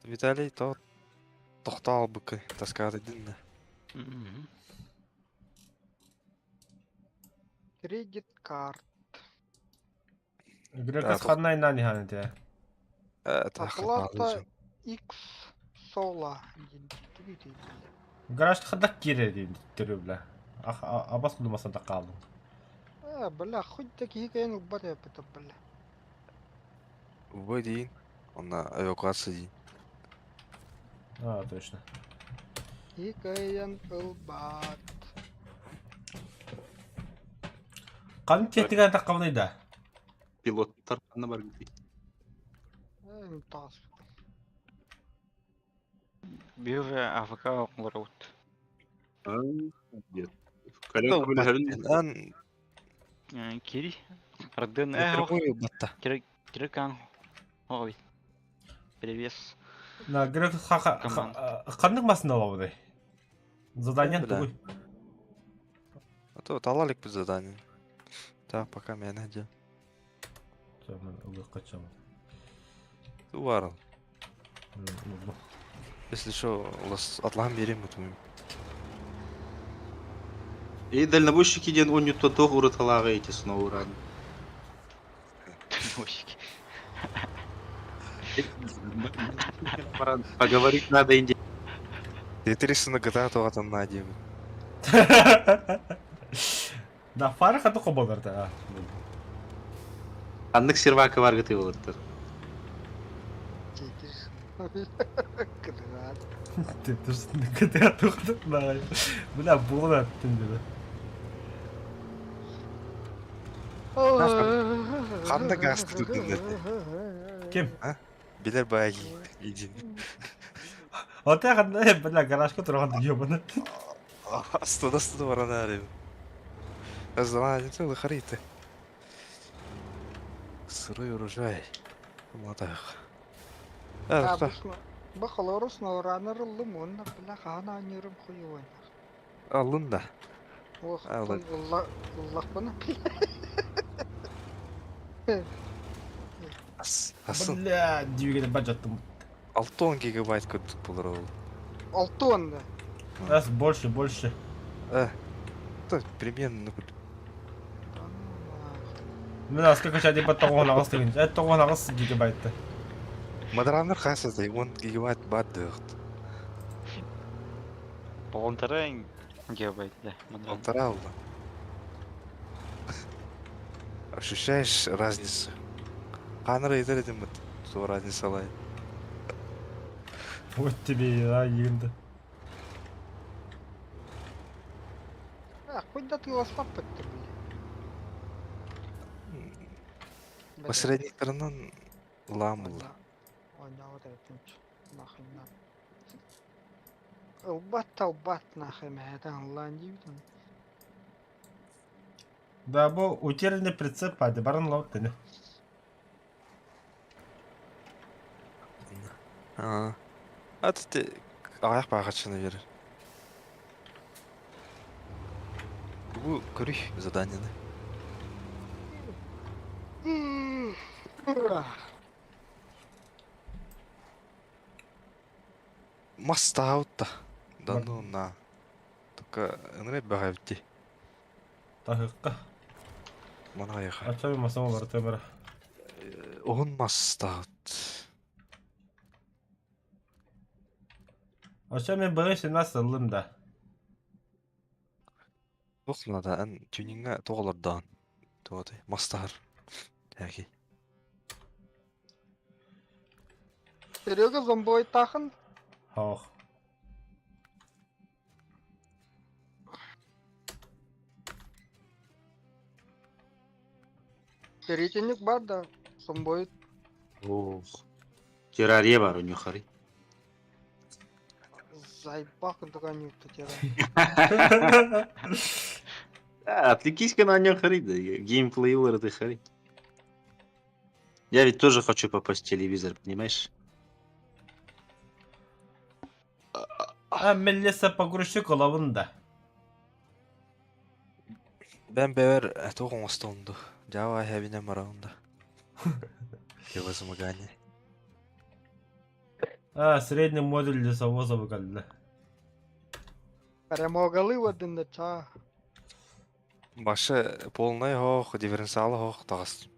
Speaker 3: Виталий то тохтоо албыккын таскаатыйдын да.
Speaker 4: Кредит карт.
Speaker 1: Грекас ханна инан иһан этэ.
Speaker 4: Оплата X Sola диэн түгү
Speaker 1: Гараж хадак киирэр диэн төрү бля. Абас думасан да хаалдым.
Speaker 4: Э, бля, хоть такие кайын уббат эппит бля.
Speaker 3: Убай диин, онно эвакуация диин.
Speaker 1: А, точно.
Speaker 4: Киһи кыайан ылбат.
Speaker 1: Ханнык тиэхтигэн таххабыный да?
Speaker 5: Пилоттар ханна баргытый?
Speaker 4: Э, таас.
Speaker 2: Биир АФК оҥоробут.
Speaker 5: Нет. Кэлэн көмөлөһөрүн
Speaker 3: Ан
Speaker 2: Кири. Ардын
Speaker 3: напрямую батта.
Speaker 2: Кирикан Ой. Привес.
Speaker 1: На Грек ханнык массыына олобуный? Задание тугуй?
Speaker 3: А то тала иликпит задание. Так, пока мээнэ дьэ. Туварыл. Если что, атлаһан биэриэм бутуйум.
Speaker 5: И дальнобойщики диэн оонньууттан туох уратылааҕый эти снова
Speaker 2: Дальнобойщики.
Speaker 5: Поговорить надо инде.
Speaker 3: Тетрисыны гыта туҕатаннаа диэбит.
Speaker 1: Да, фары хаты хоболорда.
Speaker 5: Ханнык сервака баргыты болоттор.
Speaker 1: Тетрисыны гыта туҕатаннаа. Бля, буолан аттын диbi.
Speaker 3: Ханна газ тутуннар?
Speaker 1: Ким?
Speaker 3: Билэр баайы иди.
Speaker 1: Оте ханна бля гаражка турган ёбаны.
Speaker 3: Астыда астыда баран арыйым. Аздан целый хариты. Сырой урожай. Младах.
Speaker 4: А, Бахалорус норанар лымон, бля хана нирым хуёвань.
Speaker 3: Алын да.
Speaker 4: Ох,
Speaker 3: Алын.
Speaker 4: ыллахпына.
Speaker 3: Асын.
Speaker 1: Бля, дүйгене бажаттым.
Speaker 3: 6 гигабайт көрдүк болор ол.
Speaker 4: Алты онда.
Speaker 1: Раз больше, больше.
Speaker 3: Э. То примерно көрдүк.
Speaker 1: Мен аска кача деп тоғон ағыс деген. Э, тоғон ағыс гигабайтты.
Speaker 3: Мадраннар хасыздай 10 гигабайт бар дыгыт.
Speaker 2: Полтора гигабайт, да.
Speaker 3: Полтора алды. Ощущаешь разницу? Қаныр етер едім бит. Сол разница лай.
Speaker 1: Вот тебе и да, егінді.
Speaker 4: А, хоть да ты ласпап бля.
Speaker 3: Посредниктарынан лам булла.
Speaker 4: Ойнаабат эбиппин нахуй на. Ылбат талбат нахуй мэһэтэн ыллаан диибитин.
Speaker 1: Да, бу утерянный прицеп, а баран лаут тени.
Speaker 3: А. А ты аяқ бағачыны берер. Тугу көрүй заданиены? Мас таһаутта. Да ну на. Только ынырай баҕайбыт
Speaker 1: Таһыкка.
Speaker 3: Манайха.
Speaker 1: Ачча масама барыта бара.
Speaker 3: Уһун мас таһаут.
Speaker 1: Ачча мен быгы сина сыллым да.
Speaker 3: Туох наада эн тюниҥҥа туох олордоон? Туох мас таһар. Эки.
Speaker 4: Серега зомбойтаахын
Speaker 1: Хоох.
Speaker 4: Рейтинг бар да зомбоид
Speaker 5: Ох. Террария бар у них хары.
Speaker 4: заебал догоню террарию.
Speaker 5: Отвлекись-ка на нем хары, да геймплейлер ты хары. Я ведь тоже хочу попасть в телевизор, понимаешь?
Speaker 1: А мен лесопогрузчик олабын да.
Speaker 3: Бэн бэвэр туох оҥостонду. Java хэбинэн бараунда. Его замогание.
Speaker 1: А, средний модуль лесовоза выгодно.
Speaker 4: Перемогали в один ча.
Speaker 3: Башы полный хох, дифференциалы хох тағас.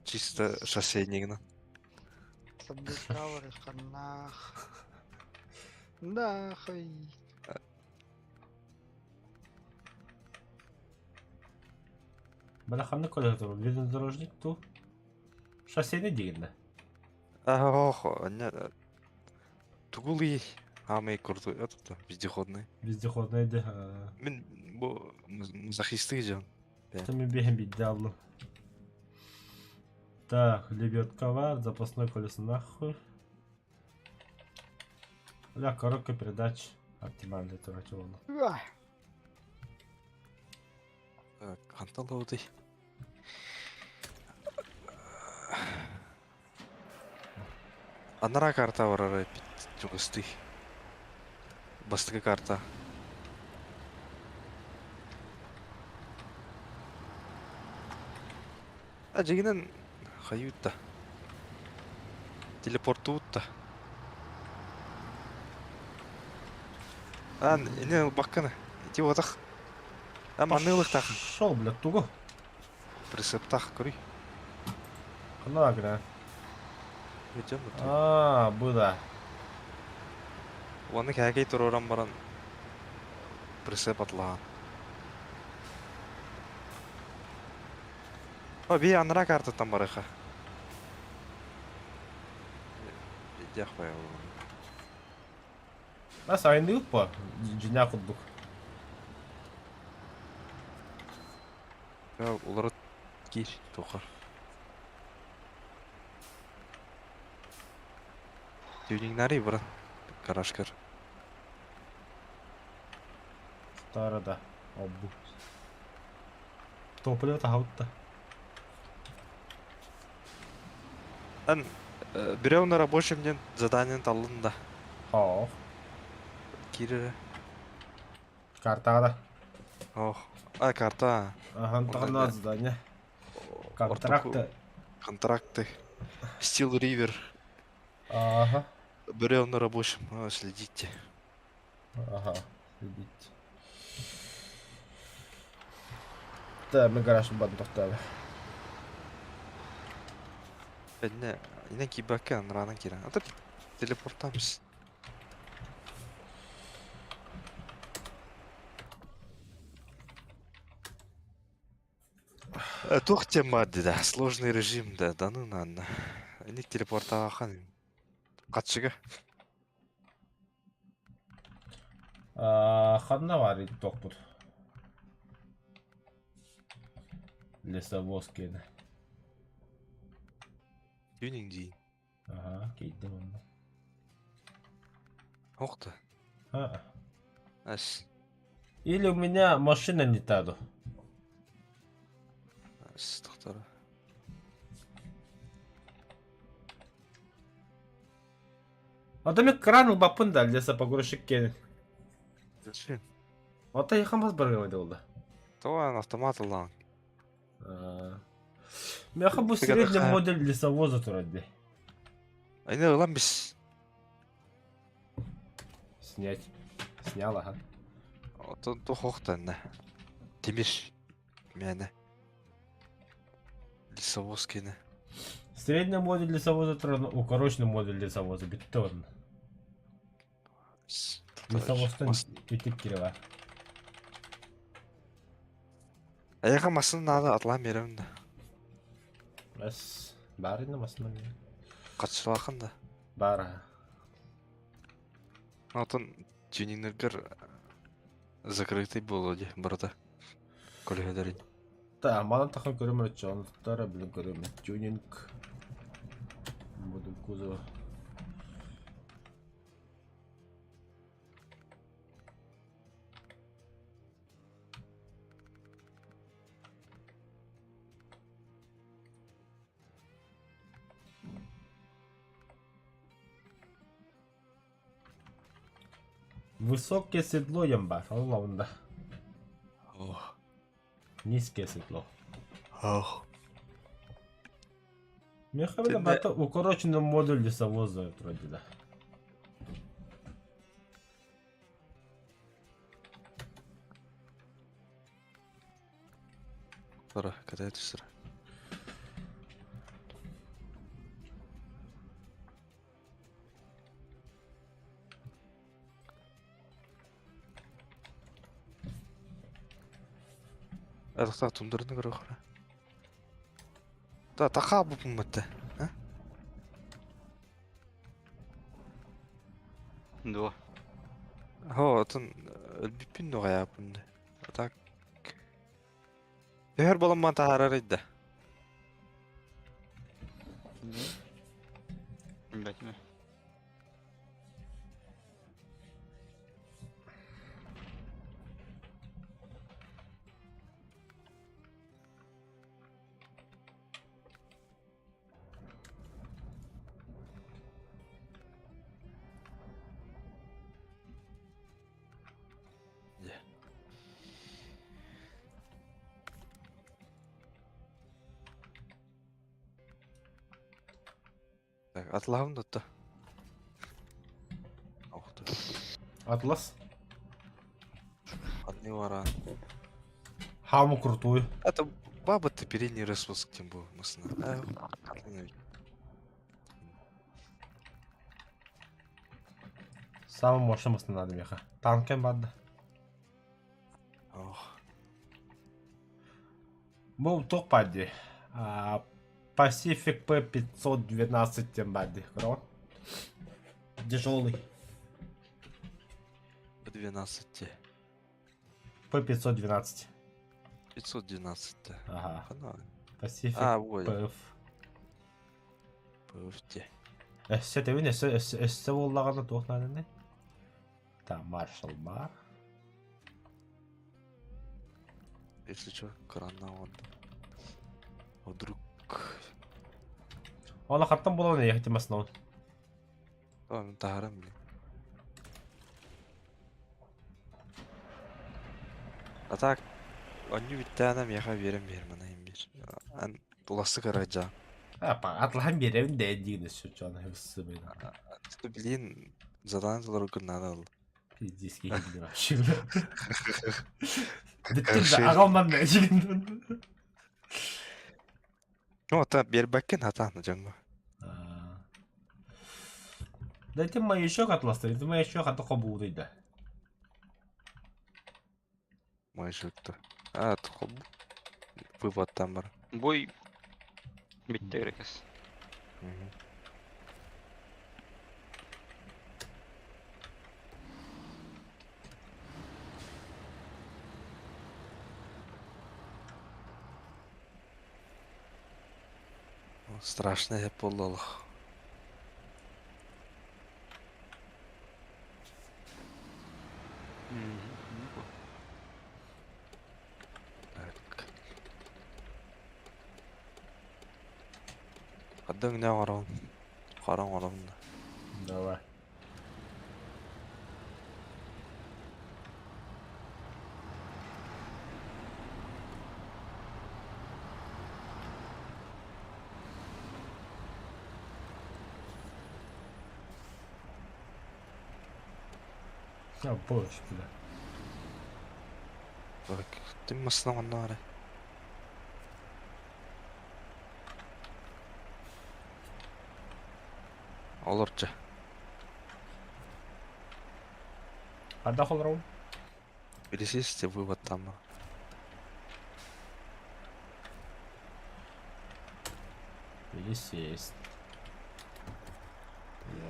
Speaker 3: Чисто шоссейнигна.
Speaker 4: Сабдикавр ханах. Нахуй.
Speaker 1: Бля, ханнык колесо, внедорожник ту. Шоссейный дигенде.
Speaker 3: Ах, не тугулый амай курду этот вездеходный.
Speaker 1: Вездеходный да.
Speaker 3: Мин бу мазохисты жон.
Speaker 1: Это мен бехем бидаллым. Так, лебедка бар, запасное колесо нахуй. Бля, коробка передач. Оптимальный короче, он.
Speaker 4: Уah.
Speaker 3: Ханталауды. Анара карта барар бит чугасты. Бастыкы карта. А дьиҥинэн хайыытта. Телепортуутта. Аан ини ылбаккына. Ити уотах. А манны ылыктаах.
Speaker 1: Шел, бля, тугу.
Speaker 3: Прицептах көрүй.
Speaker 1: Ханна гра.
Speaker 3: Өтем бу.
Speaker 1: А, бу да.
Speaker 3: Уонна кээкэй туруоран баран прицеп атлаан. О, бии анараа картаттан барыха. Диэх бай
Speaker 1: Нас айныып по. Дьиҥнээх курдук.
Speaker 3: Уларыт киир туохар. Тюнингнари баран гаражкар.
Speaker 1: Старада. Обу. Топливо таһаутта.
Speaker 3: Эн бревна рабочим диэн заданиен таллын да.
Speaker 1: Хоох.
Speaker 3: Киир эрэ.
Speaker 1: Картаҕа да.
Speaker 3: Ох. А, карта.
Speaker 1: Ахан таҕына задание. Контракты.
Speaker 3: Контракты. Steel River.
Speaker 1: Ага.
Speaker 3: Бревна рабочим. А, следите.
Speaker 1: Ага. Следите. Да, мы гараж бан тохтаабы.
Speaker 3: Инне, инне киирбэккэ анараанан киирэн. Ата телепортаамыс. Туох тема да, сложный режим да, да ну наанна. Инник телепортаахан. Хатчыга.
Speaker 1: Ханна бар тохпут. Лесовоз киэнэ.
Speaker 3: Тюнинг дии.
Speaker 1: Ага, киирдим онно.
Speaker 3: Ох да.
Speaker 1: А.
Speaker 3: Ас.
Speaker 1: Или у меня машина не та ду.
Speaker 3: Ас тохтора.
Speaker 1: Ата мен кран ылбаппын да лесопогрузчик киэнин.
Speaker 3: Зачем?
Speaker 1: Ота яхан бас баргамай да болла.
Speaker 3: Тоҕо автомат ыллаҕын?
Speaker 1: Меха бу средний модель лесовоза турар дии.
Speaker 3: Айна ылан бис.
Speaker 1: Снять. Снял, ага.
Speaker 3: Отон тухохтанна. Тимир. Мээнэ. Лесовоз кини.
Speaker 1: Средний модель лесовоза турар, укороченный модуль лесовоза бүттэ онно. Лесовозтан итик кире
Speaker 3: Эйиэхэ массыына наада атылаан биэрэбин да.
Speaker 1: Эс, баар инна массыына миэнэ.
Speaker 3: Хаччылаахын да.
Speaker 1: Баар аха.
Speaker 3: Отон тюнингнаргар закрытый буолуо дии барыта. Көлөһөлөрүн.
Speaker 1: Та, манан тахан көрөм рычагын билин көрөм. Тюнинг. Модуль кузова. Высокое седло диэн баар, ол лавында.
Speaker 3: Ох.
Speaker 1: Низкое седло.
Speaker 3: Ох.
Speaker 1: Меха бата укороченный модуль лесовоза вроде да.
Speaker 3: Тура, катая түсір. Атахта тундырны көрө. Да, тақа бупун бітті.
Speaker 2: Дуо.
Speaker 3: Хо, отон өлбүппүн нуҕайааппын. Так. Төһөр болон таһаарар идда.
Speaker 2: Билбэтим.
Speaker 3: Так, атлаһым да. Охту.
Speaker 1: Атлас.
Speaker 3: Одни вара.
Speaker 1: Хаму крутую.
Speaker 3: Это баба ты передний распуск тем был, мысленно.
Speaker 1: Самый мощный массына надо меха. Танкен барды.
Speaker 3: Ох.
Speaker 1: Бұл тоқ барды. Pacific P512 тем барды. Көрөҕүн? Тяжелый.
Speaker 3: 12.
Speaker 1: P512.
Speaker 3: 512.
Speaker 1: Ага.
Speaker 3: Хана.
Speaker 1: Pacific
Speaker 3: А, ой.
Speaker 1: PF.
Speaker 3: ПФТ.
Speaker 1: Өссө тэбин өссө өссө өссө буоллаҕына туох нааданы? Там маршал бар.
Speaker 3: Если что, крана он. Вдруг.
Speaker 1: Оны хаттан буолан ехать массына.
Speaker 3: Ой, таһарам блин. А так, они бүттәнә миэхэ биэрэн биэр мана им биэр. Ан туласы караджа.
Speaker 1: Апа, атлахан биэребин дээ диин өссө чоно хыбысы бейна.
Speaker 3: Блин, задание толору надо было.
Speaker 1: Пиздец киһи вообще. Бүттүм да аҕалман да дьигин.
Speaker 3: Ну, та биэрбэккин хатаан дьоҥҥо.
Speaker 1: Дайте маячок атластар, это маячок ата хобууруй да.
Speaker 3: Маячокта. А, туху. Вывод там бар.
Speaker 2: Бой бүттэ керекес.
Speaker 3: Мгм. Страшно я буолла. Так. Хаддан не оҥорон? Хара оҥорон да.
Speaker 1: Давай. А, боже, бля.
Speaker 3: Тим массына онно ары. Олорча.
Speaker 1: Хадах олором?
Speaker 3: Пересесть вывод там.
Speaker 1: Пересесть.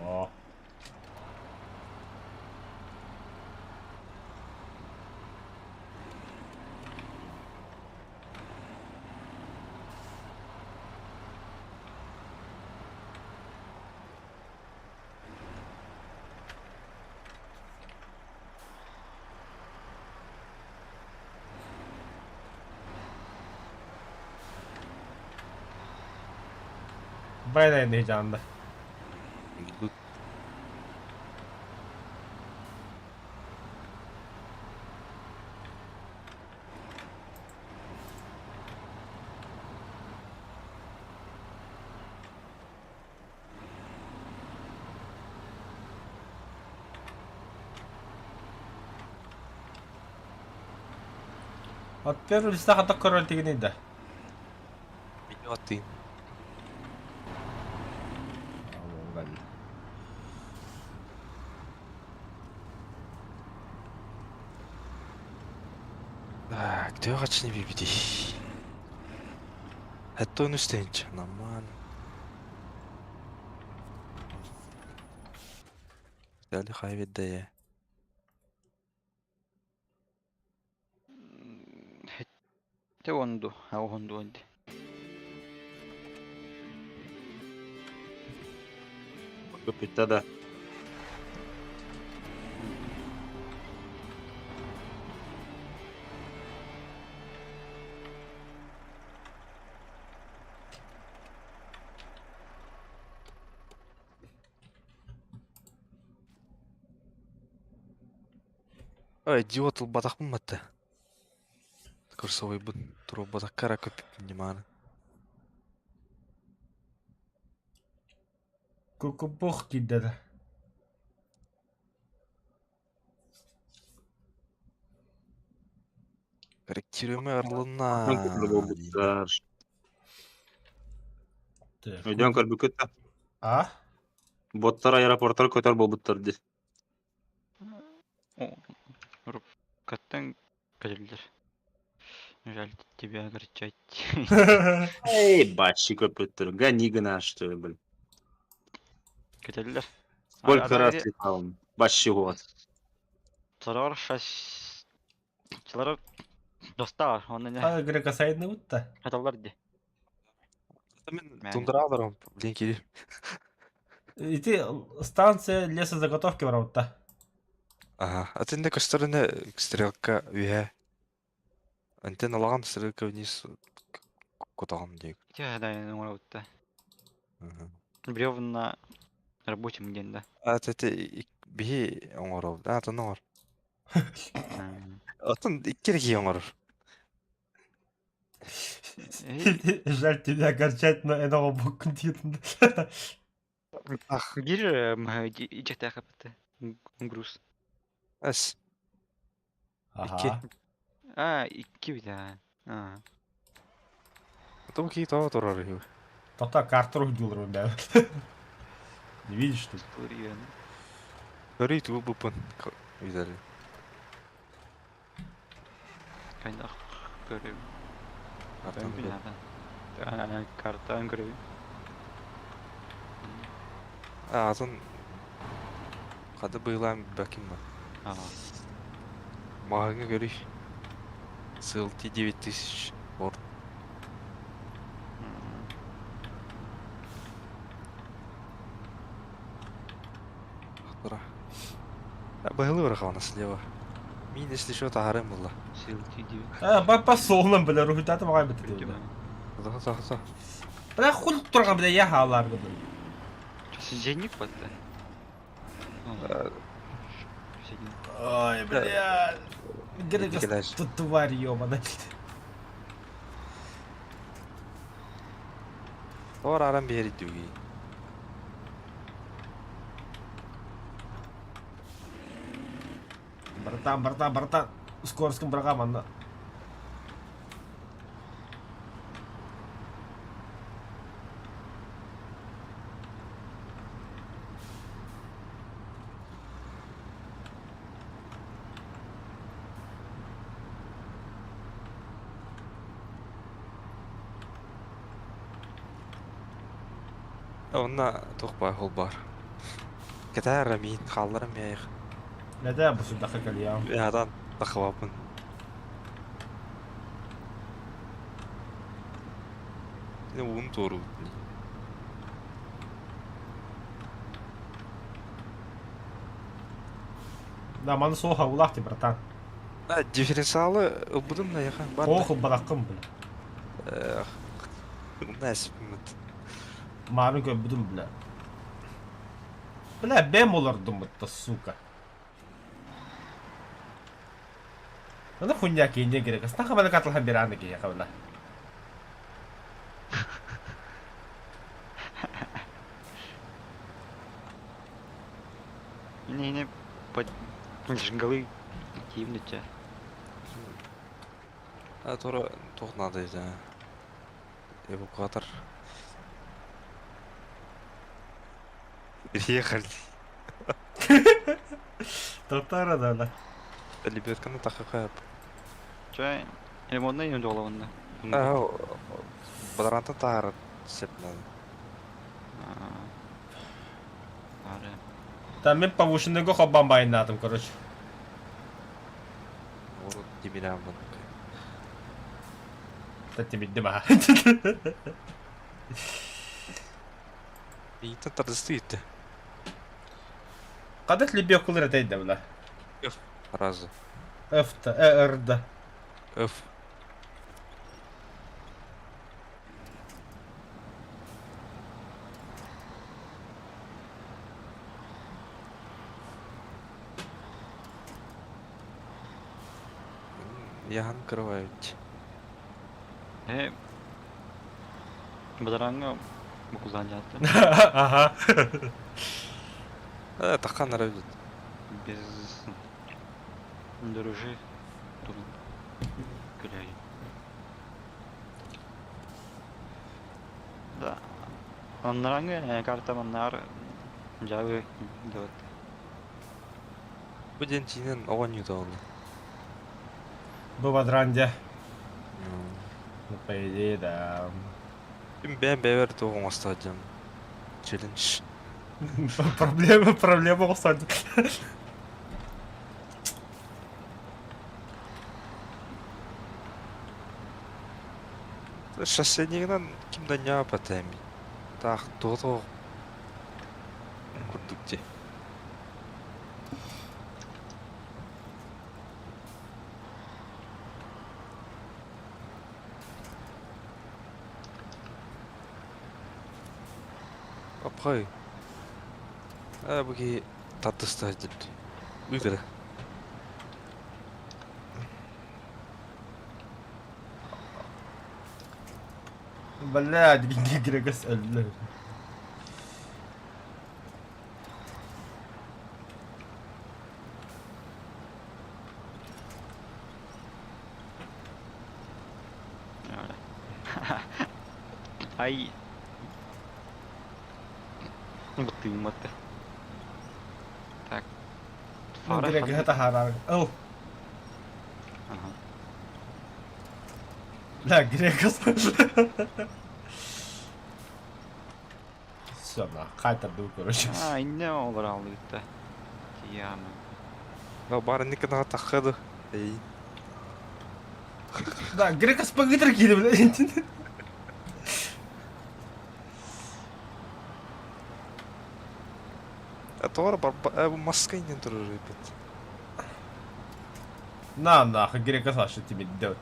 Speaker 1: Во. Bayağı heyecanlı. От первый листа хата король тигини да.
Speaker 3: Минёты. Так, тыаҕа бибитий. Это он үстенч, нормально. Дали хай виддее.
Speaker 2: Те онду, а онду онди.
Speaker 5: Көпүттэ да.
Speaker 3: Ой, идиот ылбатахпын батта. Курсовой бут турбатаккара көппүппүн димааны.
Speaker 1: Кукупух киддер.
Speaker 3: Корректируемый орлуна.
Speaker 5: Буолбуттар. Өйдөөн көрбүккүт да.
Speaker 1: А?
Speaker 5: Боттар аэропортар көтөр буолбуттар дии.
Speaker 2: Каттан кэлэллэр. Жаль тебя огорчать.
Speaker 5: Эй, бачи көппүттэр. Гони гына что ли, блин.
Speaker 2: Кэтэллэр.
Speaker 5: Сколько раз летал он? Бачи год.
Speaker 2: Сорор шас... Чылар достар, оны не
Speaker 1: А, грекосайдны утта.
Speaker 2: хаталлар ди.
Speaker 3: Мен тундра блин кири.
Speaker 1: Ити станция лесозаготовки барабытта.
Speaker 3: Ага, а ты не көстөрүнэ стрелка үһэ. Антен алаган стрелка вниз кутаган диэк.
Speaker 2: Те да, оҥоробутта.
Speaker 3: Ага.
Speaker 2: Бревна рабочим день, да.
Speaker 3: А ты ты биһи оҥоров. А ты оҥор. Атын икки оҥорор.
Speaker 1: Жаль тебя огорчать, но этого букун
Speaker 3: Ах,
Speaker 2: Бир ичэхтээх груз.
Speaker 3: эс.
Speaker 1: Ага.
Speaker 2: А, икки бит, а.
Speaker 3: Потом ки то турар үһү.
Speaker 1: Тота карту дилер да. Не видишь, что ли?
Speaker 2: Туриен.
Speaker 3: Көрүй тугу бупун. Видали.
Speaker 2: Кайдах көрөм.
Speaker 3: Картаны көр.
Speaker 2: Картан көрөм.
Speaker 3: А, атын Хады быйлаан баким ба.
Speaker 2: А,
Speaker 3: Мағыңа көрүй. CLT 9000 Ford. Тура. Быһылы бырахана слева. Мин если что тахарым булла.
Speaker 2: CLT 9.
Speaker 1: А, по солнам, бля, рухитаты мага бит.
Speaker 3: Хата хата хата.
Speaker 1: Бля, хуй турган, бля, я халар, бля.
Speaker 2: Сиденьик батта.
Speaker 1: Ой, бля.
Speaker 3: Кидаш.
Speaker 1: Тут тварь ёбаная.
Speaker 3: Тор арам бери дүги.
Speaker 1: Братан, братан, братан, скорским быраҕа манна.
Speaker 3: Онно туох баар ол баар. Кэтээр миин хаалларым миэх.
Speaker 1: Нэтэ бу сүрдэххэ кэлиэҕим.
Speaker 3: Ятан тахыбаппын. Уун туоруут.
Speaker 1: Да, маны суох агулаах ти, братан.
Speaker 3: А, дифференциалы ылбытым да яха бар.
Speaker 1: Ох, ылбатаххын, бля.
Speaker 3: Нэспимит.
Speaker 1: Маарын көрбүтүм, бля. Бля, бэм олордум бытта, сука. Аны хуйня киинне керек. Астаха бала катылхан бераны киһиэхэ бала.
Speaker 2: Не-не, под жингалый киимниче.
Speaker 3: А тура туох надо это. Эвакуатор. Приехали.
Speaker 1: Татара да да.
Speaker 3: Лебедканы тахахап.
Speaker 2: Чай, ремонтный юм долавында.
Speaker 3: А, бадаранта таар сеп надо.
Speaker 1: Там мен повышенныйга хоббан байыннаатым, короче.
Speaker 3: Урут тимирам
Speaker 1: Тимирдим аха.
Speaker 3: Биитен тардысты итте.
Speaker 1: Кадат лебекулар этейде була.
Speaker 3: F разы.
Speaker 1: F та, E R да.
Speaker 3: F. Яхан кырвають.
Speaker 2: Э, бадаранга букулдан жатты.
Speaker 1: Ага.
Speaker 3: Э, тахан нравится.
Speaker 2: Без дружи тут күләй. Да. Аннараңы карта маннар жабы деп.
Speaker 3: Бу ден тиинен оҕонньута ол.
Speaker 1: Бу бадранде. Ну, по идее, да.
Speaker 3: Ким бэйэм бэйэбэр туох оҥосто дьон. Челлендж.
Speaker 1: Проблема, проблема оҥостон.
Speaker 3: Шоссенигынан ким да ньаапата эми. Таах туох курдук дии. Апхай. Ээ бу киһи тардыста сылдьыбыт. Ыытара.
Speaker 1: Блядь, Грегос өллө.
Speaker 2: Ай. Бытыыммат. Так. Фара
Speaker 1: Грегоһы таһаарар. Ыл.
Speaker 2: Ага.
Speaker 1: Да, Грегос. Все, на, хайтардым, короче.
Speaker 2: А, инне олар алды Тияма.
Speaker 3: Да бары никогда тахады. Эй.
Speaker 1: Да, Грегос пагытыр киди, блядь.
Speaker 3: А тоҕо барба маска иннин турар эбит.
Speaker 1: На, нахуй, Грегос вообще тебе делать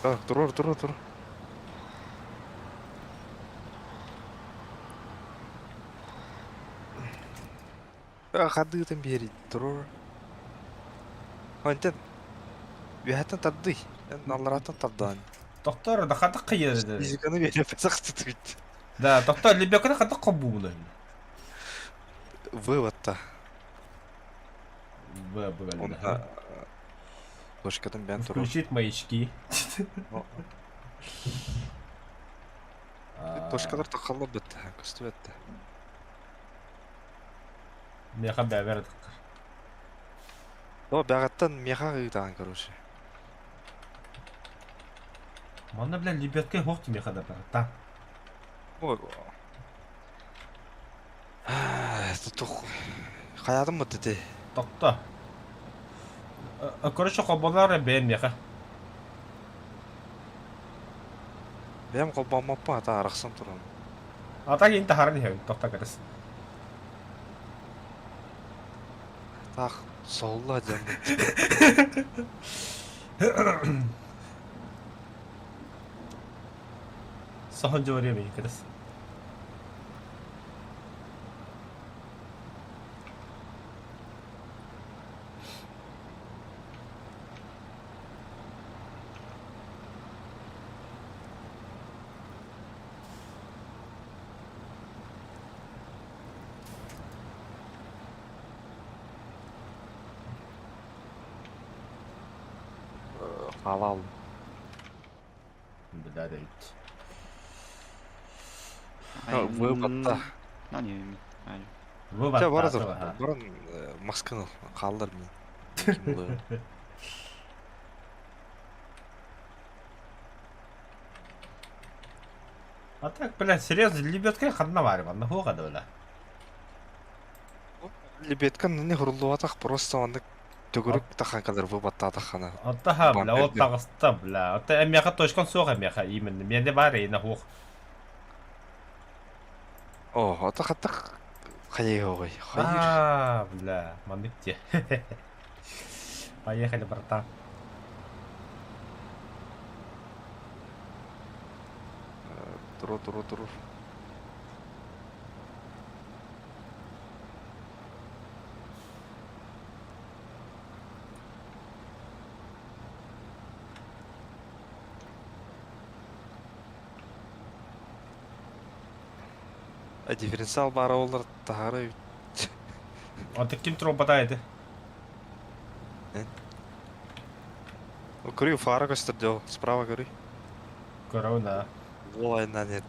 Speaker 3: Так, турар, турар, турар. Хадыытын биэрий турар. Онтон үөһэттэн тардый. Эн алларааттан тардаан.
Speaker 1: Доктор, да хата кыйыр.
Speaker 3: Физиканы биэрэ сахтытыгыт.
Speaker 1: Да, доктор, лебеканы хата кобуны.
Speaker 3: Вывод-то. Онно точкатын бэйэн туруор.
Speaker 1: Включить маячки.
Speaker 3: Точкалар таххаллар бэтте, көстүбэттэ.
Speaker 1: Меха бэбэр таххар.
Speaker 3: О, бэҕэттэн меха ыытаан, короче.
Speaker 1: Манна, бля, лебедка хох меха да барата.
Speaker 3: Ой, тух хайаатым бут ити?
Speaker 1: Тохто. Короче, холболор бэйэм миэхэ.
Speaker 3: Бэйэм холбооммоппун ата арахсан туран.
Speaker 1: А так иин таһааран иһэбин, тохто кэтис.
Speaker 3: Таах соһулла дьон.
Speaker 1: Соһон дьуоруйа миигин кэтис.
Speaker 3: Халал.
Speaker 1: Бля, эбит.
Speaker 3: Выбатта.
Speaker 1: Выбатта.
Speaker 3: Чэ, бара тур. Баран маскын ыл. Хааллар мин.
Speaker 1: А так, бля, серьезно, лебедка ханна баар манна хуоха да бля.
Speaker 3: Лебедка не хуруллубатах просто оннук төгүрүк таханкалар выбаттаатаххана.
Speaker 1: Оттаха, бля, ол таҕыста, бля. Ота эмиэхэ точкан суох эмиэхэ именно. Миэнэ баар эйнэ хуох.
Speaker 3: О, ото хаттах хайыһоҕой. Хайыр.
Speaker 1: А, бля, маннык те. Поехали, братан.
Speaker 3: Туру, туру, туру. А дифференциал баара олар таһаары
Speaker 1: Онто ким трубата ити?
Speaker 3: Көрүү фара көстөр дьол, справа көрүй.
Speaker 1: Көрөбүн да.
Speaker 3: Ол айынан нет.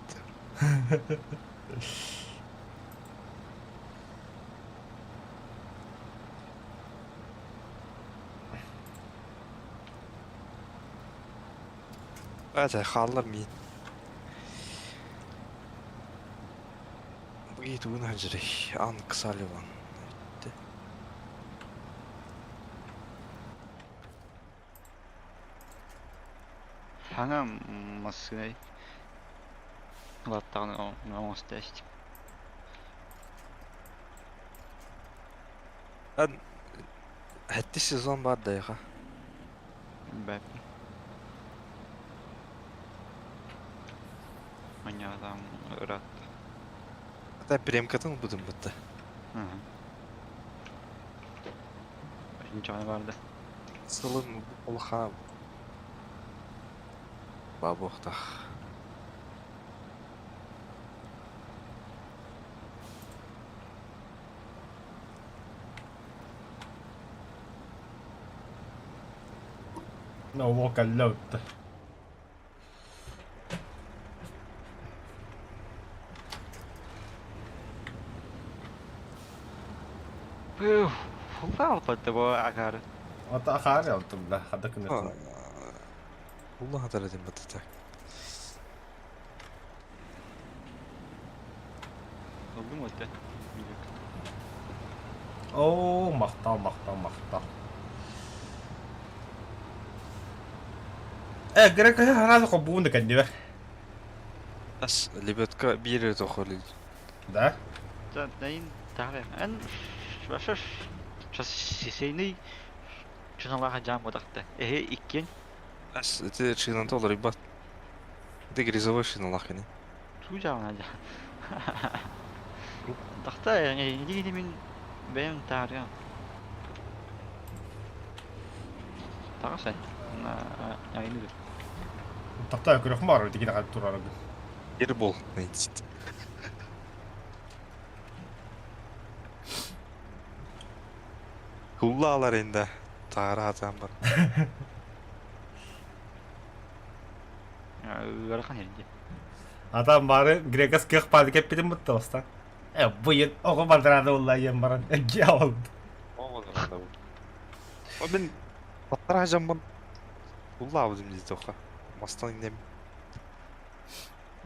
Speaker 3: Ача хааллар миин. Бу тугун ханжырый. Ан Ксаливан.
Speaker 2: Хаҥа массыынай улааттаҕына оҥосто эстим.
Speaker 3: Ан Хэттис сезон бар дайха.
Speaker 2: Билбэппин. Манньаҕатаҕым ыраатта.
Speaker 3: Ата премкатын ылбытым бытта.
Speaker 2: Ыһы. Ничего барды.
Speaker 3: Сылын улахан бабуохтаах.
Speaker 1: No, walk alone.
Speaker 2: Акаары.
Speaker 1: Ата акаары алтым да, хада күнэ.
Speaker 3: Улла хатар этим баттата.
Speaker 2: Ылдым өттө.
Speaker 1: Оо, махтал, махтал, махтал. Э, Грек, хараас хобуун да кэннибэр.
Speaker 3: Ас лебедка биир тохолил.
Speaker 1: Да?
Speaker 2: Дайын тахар. Эн вообще сейчас сесейный чыналаха жаам бодахта. Эһи иккиэн
Speaker 3: Ас ити шинанта олорбат. Ити грязевой шиналах кини.
Speaker 2: туу жаамана жа. Тахта иди мин бэйэм таарыам. Таҕас айны
Speaker 1: Тахта көрөх маар тигин аҕай турарыгын.
Speaker 3: Ербол найдит. Туллаалар инде. Таара атаан бар.
Speaker 2: Ыарахан эрди.
Speaker 1: Адам бары Грекас кых пады кеппитин бутта оста. Э быйын оҕо бадрады улла иен баран эрге алды.
Speaker 3: О мен баттара жаммын. Уллаабытым дии тоха. Мастан иннем.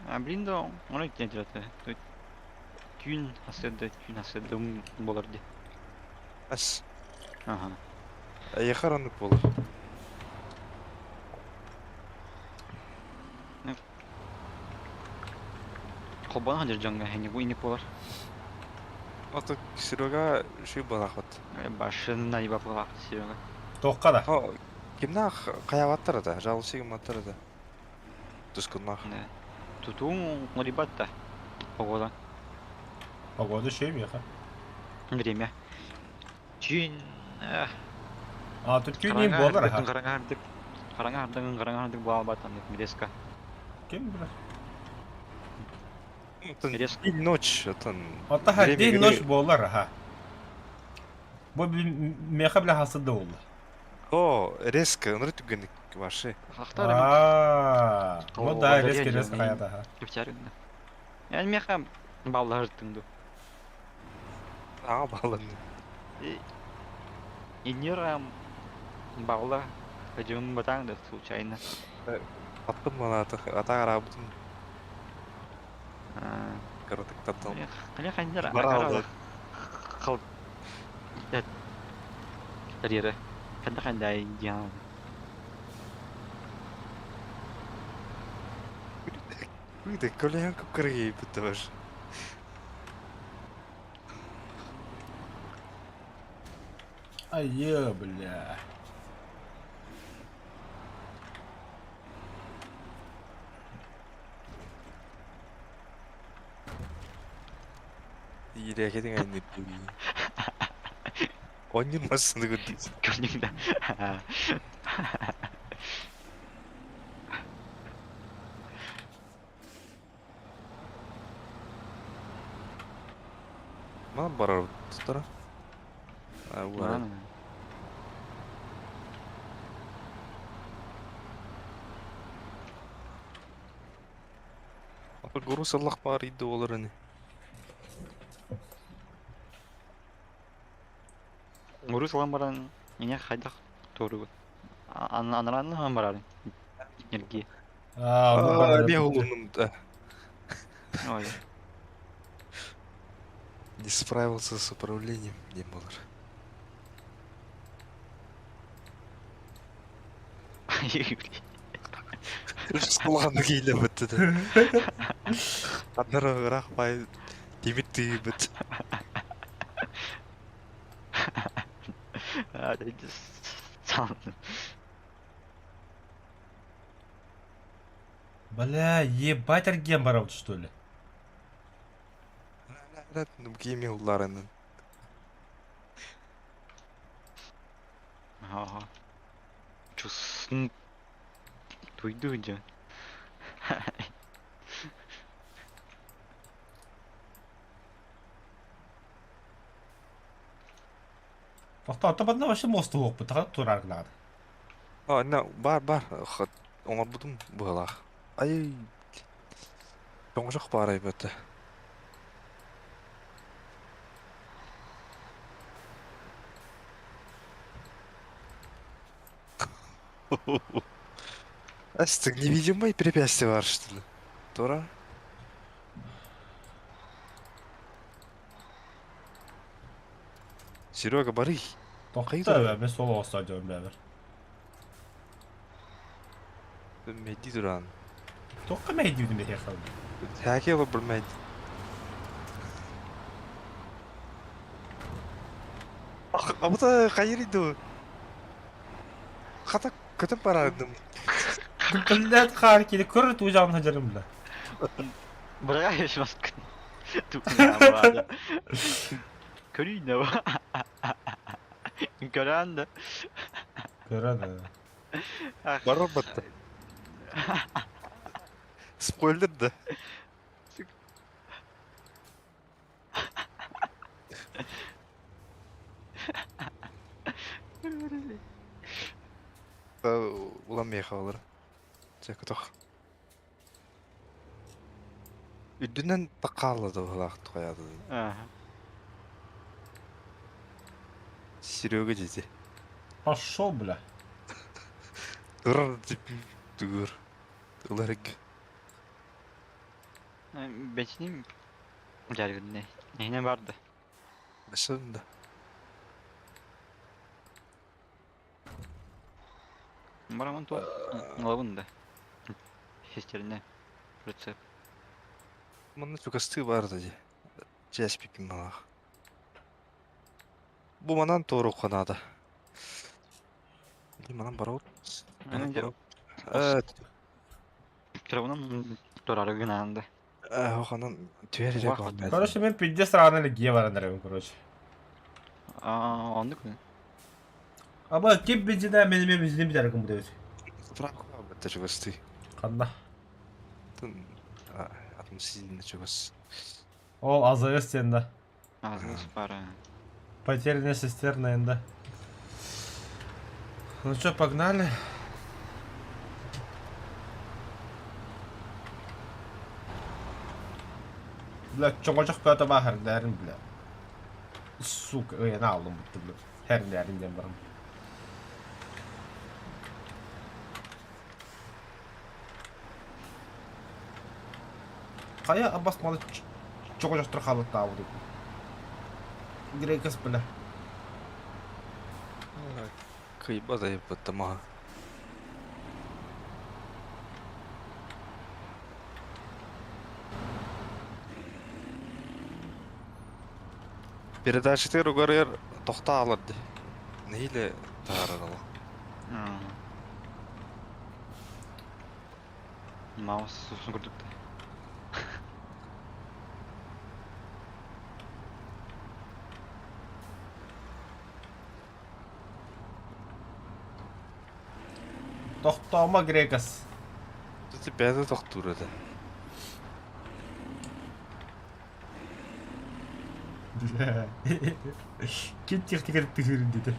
Speaker 2: А блин да, оны иттен тираты. Түүн асырды, түүн асырды болар ди.
Speaker 3: Ас.
Speaker 2: Ага.
Speaker 3: Айхар оннук болар.
Speaker 2: Холбоон хадыр дьоҥҥо хэнни бу инник буолар.
Speaker 3: Ото Серега шүй балахот.
Speaker 2: Башын наибапылаах Серега.
Speaker 1: Тоққа да.
Speaker 3: Кимнаах хайабаттар да, жалусы гымматтар да. Тускуннаах.
Speaker 2: Тутуун рибатта. Погода.
Speaker 1: Погода шей меха.
Speaker 2: Время. Түүн
Speaker 1: А тут түүн болар ха.
Speaker 2: Караңа хардык. Караңа хардык буалбаттан резко.
Speaker 1: Кем билер?
Speaker 2: Резко.
Speaker 3: День ночь, это
Speaker 1: Ота день ночь болар ха. Бу меха биле хасыды oldu.
Speaker 3: О, резко, ыныры түгенник башы.
Speaker 1: А, ну да, резко резко хаята ха.
Speaker 2: Yani меха баллар тыңды.
Speaker 3: А, балын.
Speaker 2: Инера балла хажым батаңды случайно.
Speaker 3: Аттым мана ата карабытын. Каратык таптал.
Speaker 2: Кале ханжар.
Speaker 3: Баралды.
Speaker 2: Кал. Тарьера. Ханда ханда диан.
Speaker 3: Выйди, колян кукры битваш.
Speaker 1: Айе, бля.
Speaker 3: Ирәкетең айны Оннин масыны көрдүк.
Speaker 2: Көрдүң да.
Speaker 3: Мана барар тутара. А, уара. Ата гуру саллах бар иди олар ини.
Speaker 2: Гуру салам баран меня хайдах тору. Анаран хам барар. Эрги.
Speaker 1: А,
Speaker 3: не улунум да.
Speaker 2: Ой.
Speaker 3: Не справился с управлением, не болар. Кулганды кейлеп бітті да. Аннары ыраах бай темир тыйбыт.
Speaker 1: Бля, ебать арген барабыт что ли?
Speaker 3: Кийме улларынын.
Speaker 2: Ага. Чусын туйду же.
Speaker 1: Тоқта, ата бадна вообще мосту оқ бу, тага турар гынады.
Speaker 3: А, на, бар, бар. Оңор бутум быһылаах. Ай. Тоңошох бар айбыты. Астык невидимый препятствие бар, что ли? Тура? Серега, барый.
Speaker 1: Тоқта, мен сол оста жөн бәбір.
Speaker 3: Меди туран.
Speaker 1: Тоққа мәйді бідім бе қалды.
Speaker 3: Хәке ол білмейді. Абыта қайыр иді. Қата көтіп барардым.
Speaker 1: Блядь, хар келе көрі ту жағын хажарым бля.
Speaker 2: Быраға ешмас күн. Тукна Көрейін ба. Көрән да.
Speaker 1: Көреді.
Speaker 3: Барып бітті. Спойлер да. Аҕалан миэхэ олор. Чэ, көтөх. Үрдүнэн да хаалла да быһыылаах хайаата да.
Speaker 2: Ага.
Speaker 3: Серега дьизи.
Speaker 1: Пошел, бля.
Speaker 3: Турар тугур. Ыларыг.
Speaker 2: Бэчиним дьарыгын нэһинэ барды.
Speaker 3: Бэсэн да.
Speaker 2: Бараман туох ылабын да. Сестеринэ рецепт.
Speaker 3: Манна чугастыы баар да дии. Чээс пипин малаах. Бу манан туоруохха наада. Или манан барабыт. Манан
Speaker 2: Аны
Speaker 3: барабыт. Э,
Speaker 2: Трабынан турары гынаан да.
Speaker 3: э, ханан түһэр эрэ
Speaker 2: Уах.
Speaker 3: буолбат.
Speaker 1: Короче, мен пиздец рано легия баран эрэбин, короче.
Speaker 2: Аа, оннук мы.
Speaker 1: Аба ким бензина мен мен бензин битэр кым бит.
Speaker 3: Заправка бытта чугастыы.
Speaker 1: Ханна.
Speaker 3: Тын атын сиинне чугас.
Speaker 1: Ол АЗС сенда.
Speaker 2: Азыс бара.
Speaker 1: Потерянная цистерна энда. Ну что, погнали? Бля, чоңочох бөтө баһар дәрин, бля. Сука, ый, на алдым бутты, бля. Хәрин дәрин дем барым. Кая абас малы чоңочохтор халыттаабы деп. Грекас, бля.
Speaker 3: Кыйба да бытта маха. Передачатыгар угарыйар тохтоо аалар дии. Нэһиилэ таһаарар олох.
Speaker 2: Маус сусын курдук да.
Speaker 1: Тохтоомо Грекас.
Speaker 3: Ити бэйэтэ тохтуур этэ.
Speaker 1: Бля. Ким техниканы тыһыырын диэтэ.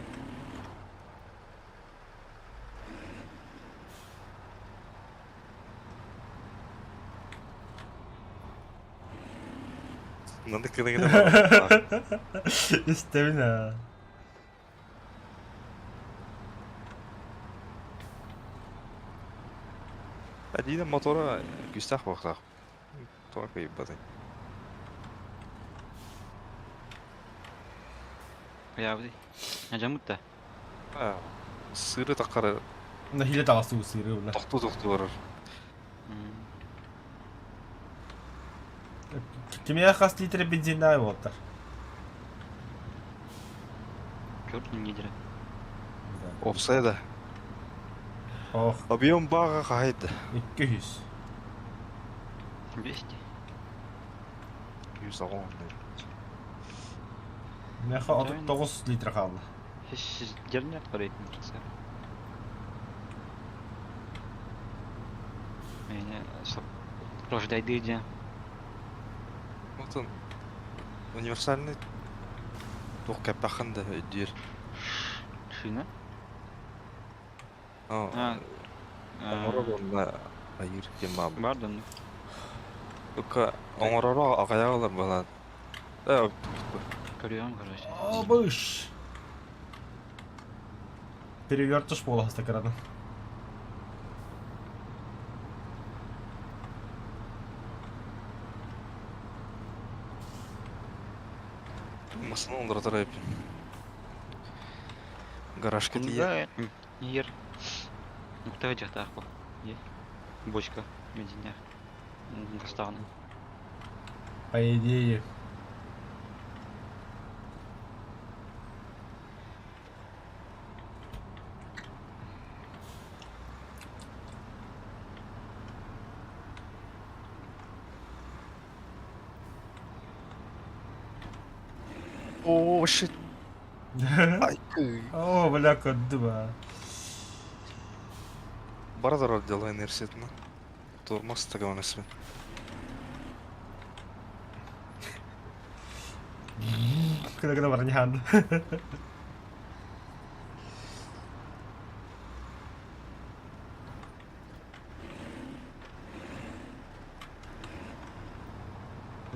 Speaker 3: Маннык гына гына барар.
Speaker 1: Истэбин аа.
Speaker 3: Адина мотора күүстээх буолуохтаах. Тоҕо кыйбатай.
Speaker 2: Хайаабытый? Дьоммут да?
Speaker 3: Сыыры таххары
Speaker 1: Нэһиилэ таҕыстыы сыыры бля.
Speaker 3: тохтуу-тохтуу барар.
Speaker 1: Кимиэхэ хас литр бензиннээх буолтар?
Speaker 2: Черт не лидера.
Speaker 3: Уопсайа да.
Speaker 1: Ох,
Speaker 3: Объем баҕа хаһайда.
Speaker 1: 200.
Speaker 2: 200.
Speaker 3: 110.
Speaker 1: Миэхэ 39 литр хаалла.
Speaker 2: Дернят рейтинг процесс. Меня сопровождай дидя.
Speaker 3: Вот он универсальный туох кэппэххин да өйдүүр.
Speaker 2: Шина?
Speaker 3: А, оҥорор уонна айыыр диэн баар.
Speaker 2: Бар да ну.
Speaker 3: Только оҥороро аҕыйах ылар буолан. Э,
Speaker 2: Көрүөм, короче.
Speaker 1: Обыш! Перевертыш буола кыраны.
Speaker 3: Массыына уларытар эбиппин. Гаражка тиийэ.
Speaker 2: Ер. Нукта дьахтаах бу. Бочка бензиннээх. Хастаҕына.
Speaker 1: По идее.
Speaker 3: О, shit. Ай,
Speaker 1: О, бля, коддуба.
Speaker 3: Бара турар дьоло университетынан. Тормоз тагаман эсмин.
Speaker 1: Кына-кына баран иһаан.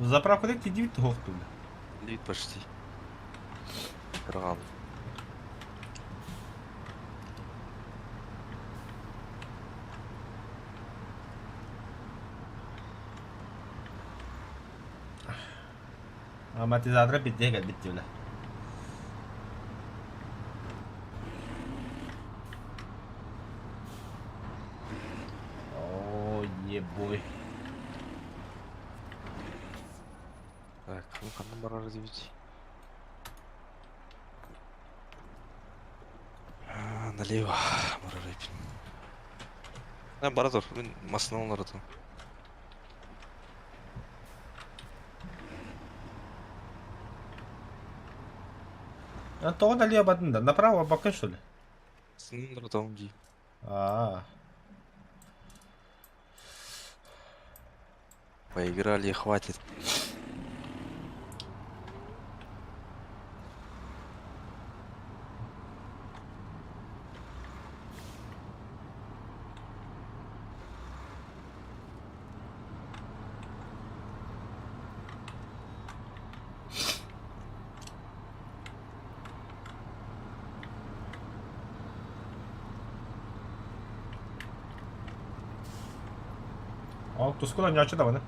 Speaker 1: Заправкада тиийдибит туһуохтуун.
Speaker 3: Лит почти. Кыргаал.
Speaker 1: Амортизатора биирдэ кэлбит дии Оо, ебой.
Speaker 3: Так, ну ханна барар дибит. А, налево барар эбит. А, бара тур, мин массыына олоротум.
Speaker 1: А тоҕо налево бардын да? Направо бакын что ли?
Speaker 3: Массыына олоротум дии.
Speaker 1: А,
Speaker 3: Поиграли, хватит.
Speaker 1: Ол тускул оонньооччу даҕаны.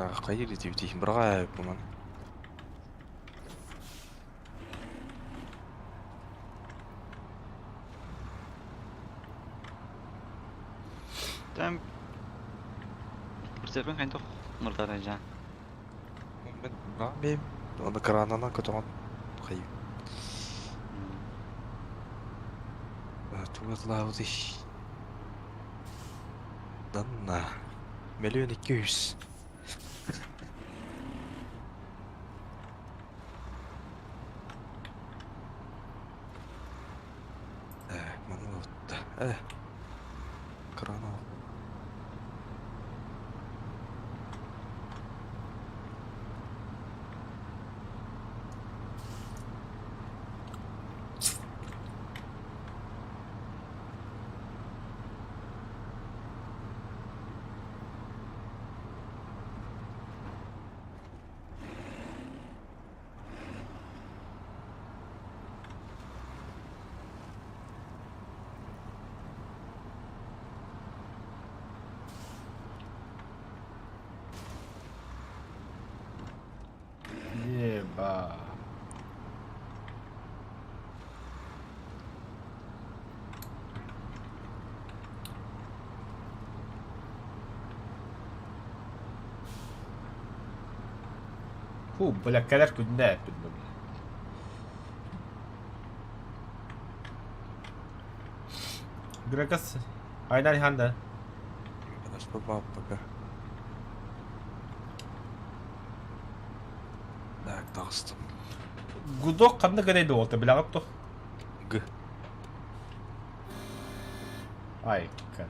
Speaker 3: Так, хайыр дибит бырға буман.
Speaker 2: Там прицепен хайдах мыртара жан.
Speaker 3: Мен бейм. Оны кранана көтөҕөн хайы. Тугат лаабыты. Данна. 1 200 000. Так, маны отта. Крана.
Speaker 1: Еба. Фу, бля, кэлэр күннэ эппит бу. Грекас Айдар ханда.
Speaker 3: Подожди, пока. Так, таҕыстым.
Speaker 1: Гудок ханна гынай буолта билэҕит дуо?
Speaker 3: Г.
Speaker 1: Ай, кат.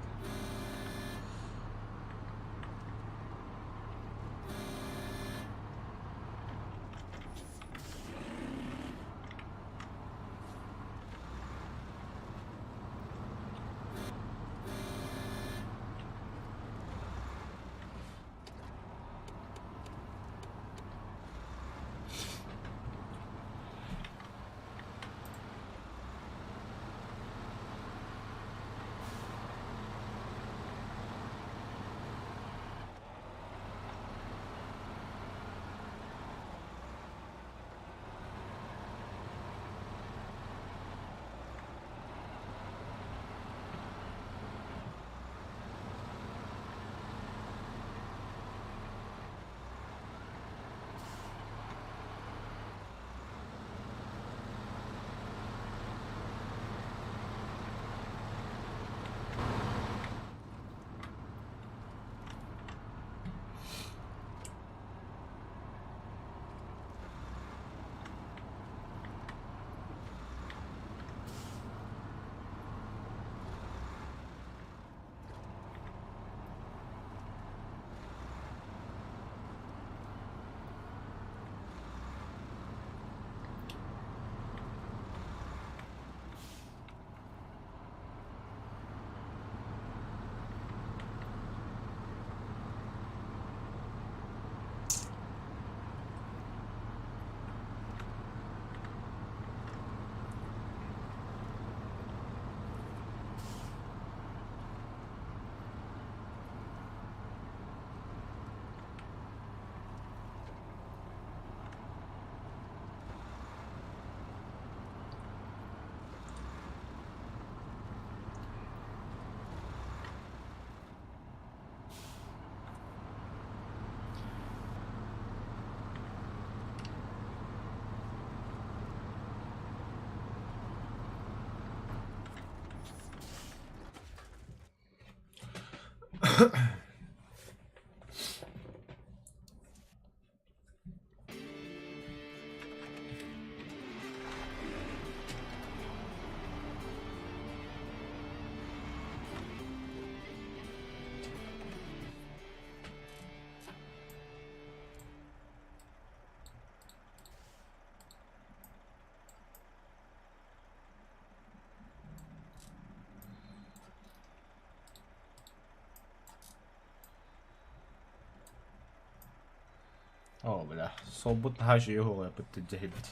Speaker 1: Оо, бля, солбут наһаа үчүгэй уһугуйаппыт дьэһийбит.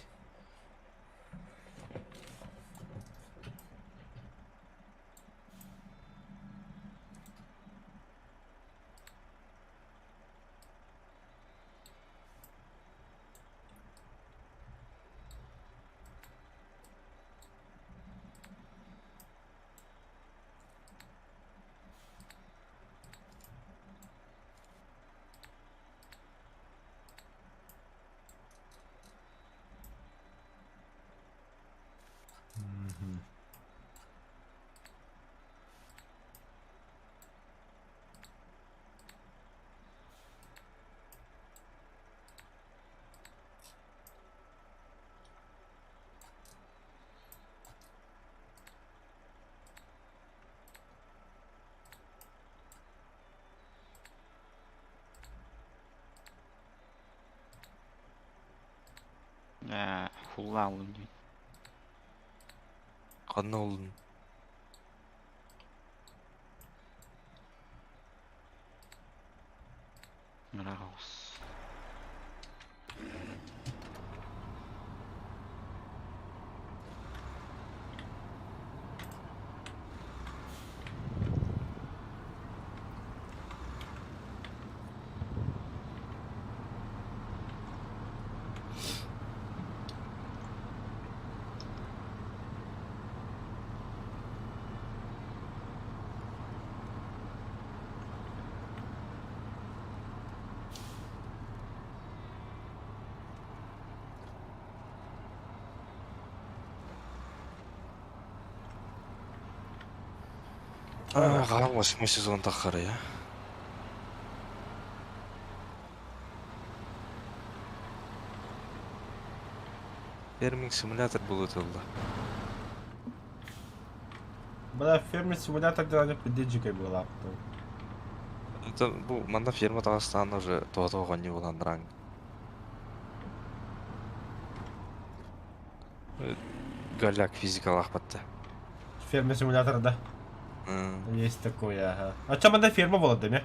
Speaker 1: Мгм.
Speaker 2: Ээ, хуллаалын дии.
Speaker 3: Ханна олдун?
Speaker 2: Ыраах оҕус.
Speaker 3: Хаһан восьмой сезон таххарый а? Ферминг симулятор был ытылла.
Speaker 1: Бля, фермер симулятор делали поддержкой была.
Speaker 3: Это бу манна ферма таҕыстаан уже тоҕо оҕонньу буолан драҥ. Голяк физикалаахпатта.
Speaker 1: Фермер симулятор, да. Есть такое, ага. А чем она ферма была, да,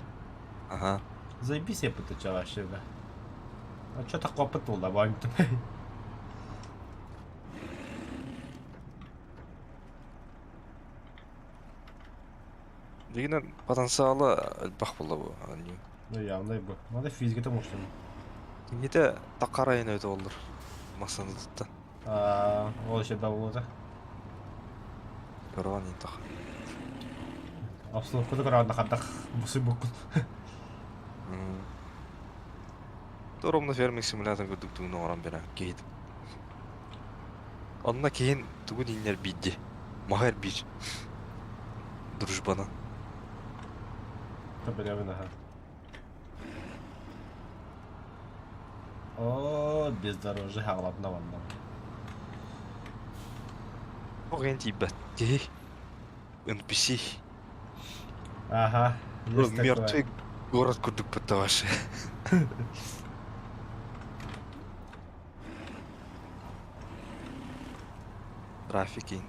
Speaker 3: Ага.
Speaker 1: Заебись я потычал вообще, да. А чё так опытал, да, Вань?
Speaker 3: Дигинен потенциалы элбэх буолла бу оонньуу.
Speaker 1: Ну явно бу. Надо физика там ушло.
Speaker 3: Кинитэ такара айын өтө оллар. Масанытыттан.
Speaker 1: А, ол еще да.
Speaker 3: Көрөҕөн интах.
Speaker 1: Обстановканы көрөҕөн хардах бусуй буккун.
Speaker 3: Ровно ферминг симулятор курдук тугун оҥорон берен киһит. Онно киһин тугун ииннэр биирди. Маһа эрбиир. Дружбанан.
Speaker 1: Табелябын аха. О, бездорожье хаалабына манна.
Speaker 3: Оҕен тиийбэт. Киһи. NPC.
Speaker 1: Ага, есть такое.
Speaker 3: Мертвый город курдук ваши. Трафикинг.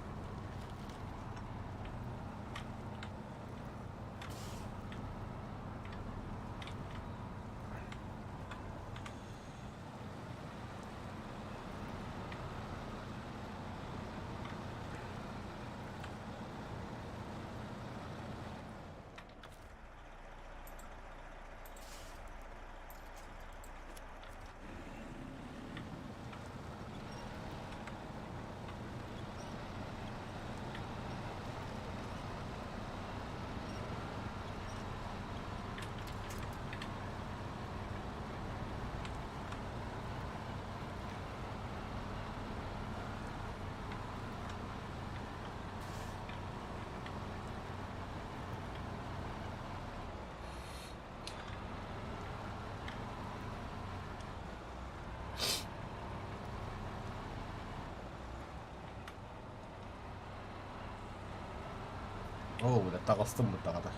Speaker 1: Оо, бля, таҕыстым бу таҕата.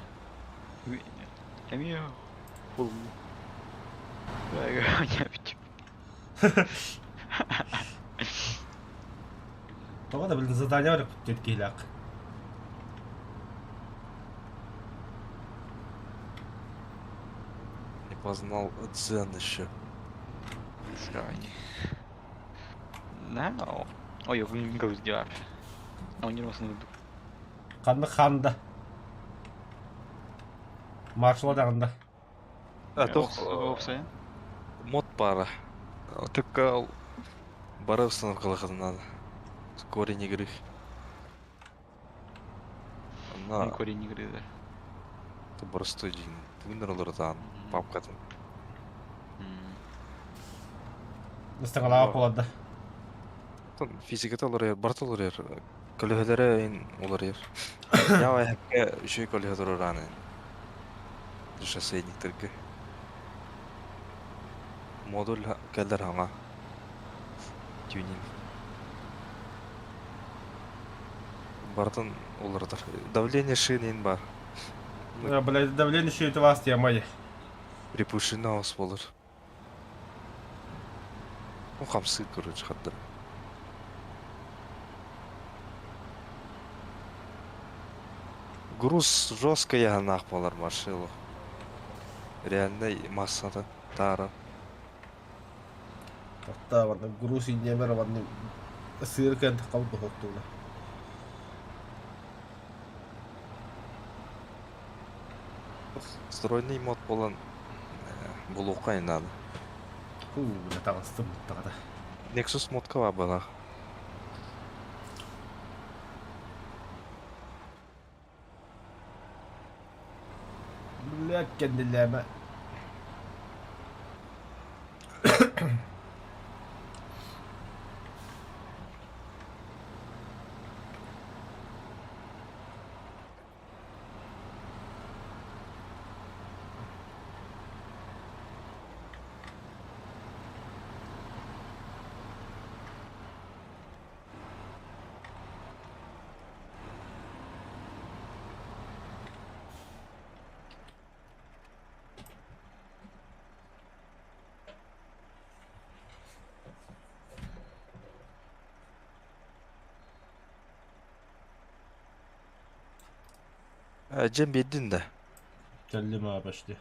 Speaker 2: Эмиэ бул.
Speaker 1: Тоҕо да блин задание бар диэн киһилээх.
Speaker 3: Не познал дзен еще.
Speaker 2: Срань. Now. Ой, груздя. Ойноросун
Speaker 1: Ханна ханда. Маршала даҕанда.
Speaker 3: А то
Speaker 2: Опсайын.
Speaker 3: мод пара. Только бары установкаларга надо. Корень игры. Она
Speaker 2: Корень игры, да.
Speaker 3: это простой день. Бүгүн олоротаан папкатын.
Speaker 1: Ыстаҥалаах буоларда.
Speaker 3: Физиката олорор, барыта олорор. Көлөһөлөрө ин олорор. Я эһэккэ үчүгэй көлөһө туруораан шоссейниктерге. Модуль кэллэр хаҥа. Тюнинг. Барытын уларытар. Давление шин ин бар.
Speaker 1: Бля, давление еще вас тема.
Speaker 3: Припущено ос болар. Ну, хамсыыр, короче, хаттар. Груз жестко яһанаах буолар маршилу. Реальнай массата таара.
Speaker 1: Таtta варна груз иннемер варна сыр кент қалды хоқтула.
Speaker 3: Стройный мод болан булуққа надо.
Speaker 1: Ху, бля, таҕыстым таҕата.
Speaker 3: Nexus модка бар балах.
Speaker 1: Бля, кендилеме.
Speaker 3: Дьэн биэрдин да.
Speaker 1: Кэллим аа почти.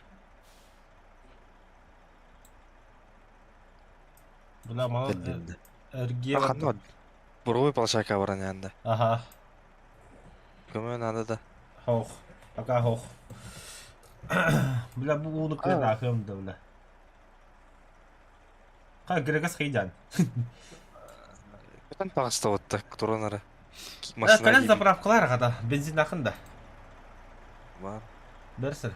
Speaker 1: Бля, мало
Speaker 3: Кэллим да.
Speaker 1: эргиэ
Speaker 3: Ханна буровой полшака баран янда.
Speaker 1: Аха,
Speaker 3: Көмө надо да.
Speaker 1: хох. Пока хох. Бля, бу ууну кыын аахыам да, бля. Ха, Грегас хайдан.
Speaker 3: Көтөн таҕыста отта туранара.
Speaker 1: Кэлэн заправкалар аҕата, бензин ахын да.
Speaker 3: Бар.
Speaker 1: Берсер.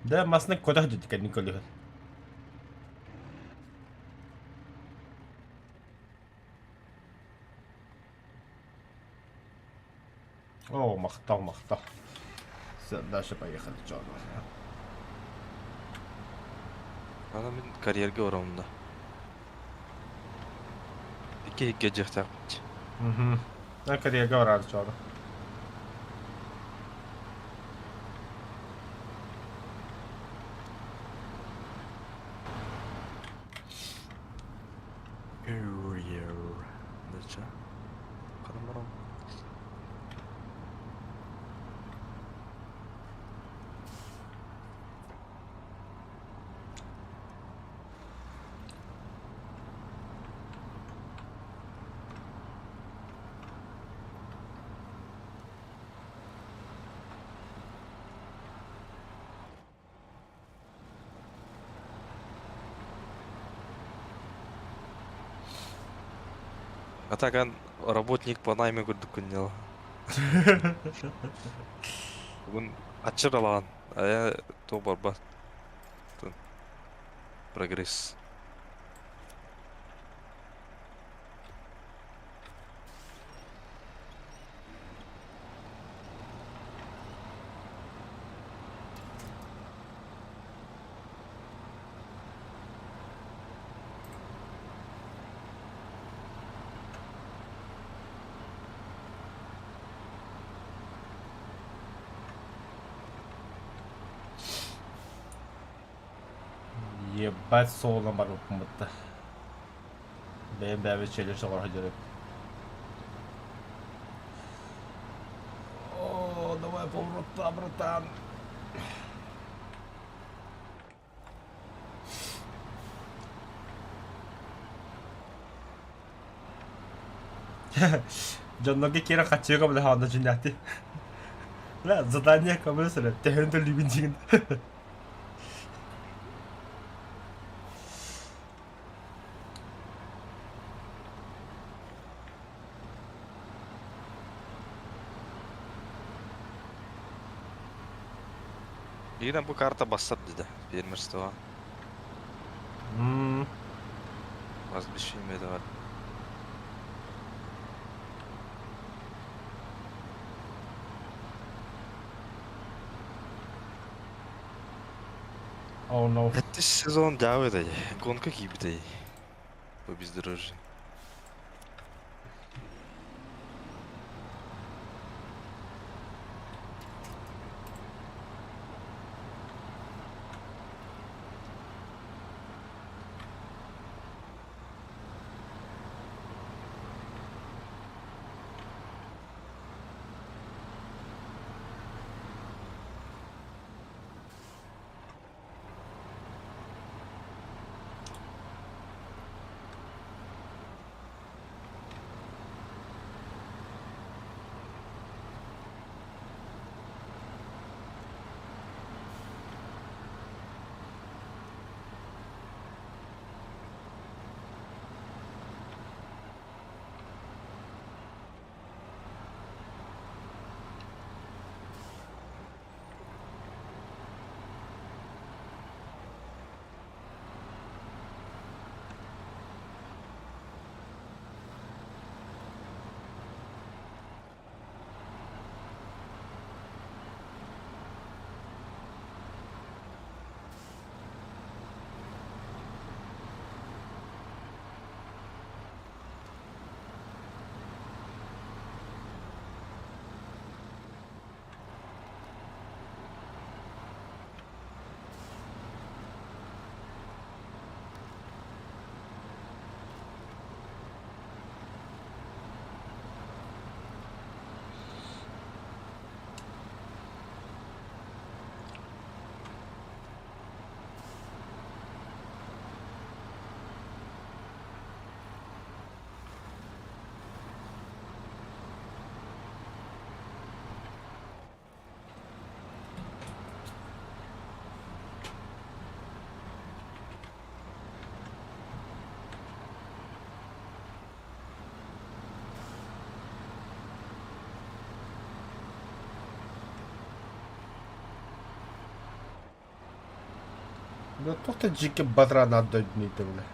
Speaker 1: Да, масны көтөх деді кәдін көлігі. О, махтал, махтал. Все, дальше поехали, чё.
Speaker 3: Ана мин карьерге барамын да. Икки икки дьиэхтээхпит.
Speaker 1: Угу. На карьерге барар чё.
Speaker 3: Career. Дача. Ханан барам. А так он работник по найму курдук күннел. Бүгүн ачыр алаан. Ая то барбат. Прогресс.
Speaker 1: Ебать суолунан барбыппын бытта. Бэйэм бэйэбит челлендж оҥоро сылдьарым. О, давай поворотта, братан. Дьоннорго киирэн хаччыга көмөлөһө дьиҥнээхтик. Бля, задание көмөлөс эрэ, төһөн төлүүгүн дьиҥин.
Speaker 3: Играм бу карта бассап деді. Фермерство. Пастбище это бар.
Speaker 1: Oh no.
Speaker 3: Это сезон дявы Гонка кибитэй. По бездорожью.
Speaker 1: Бля, туох да дьииккэ батараан дойдуну бля.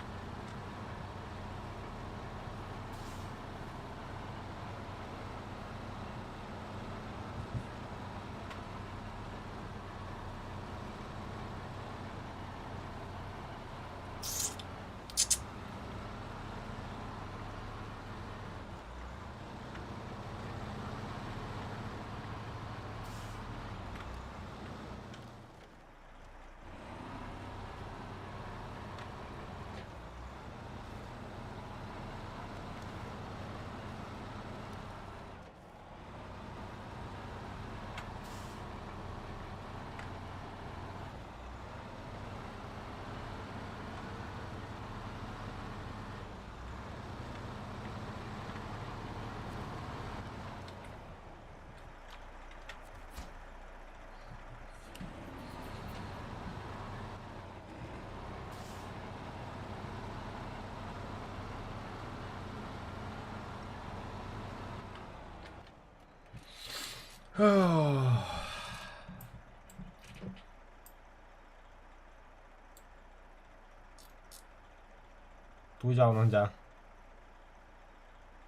Speaker 1: Тугу дьаҕынан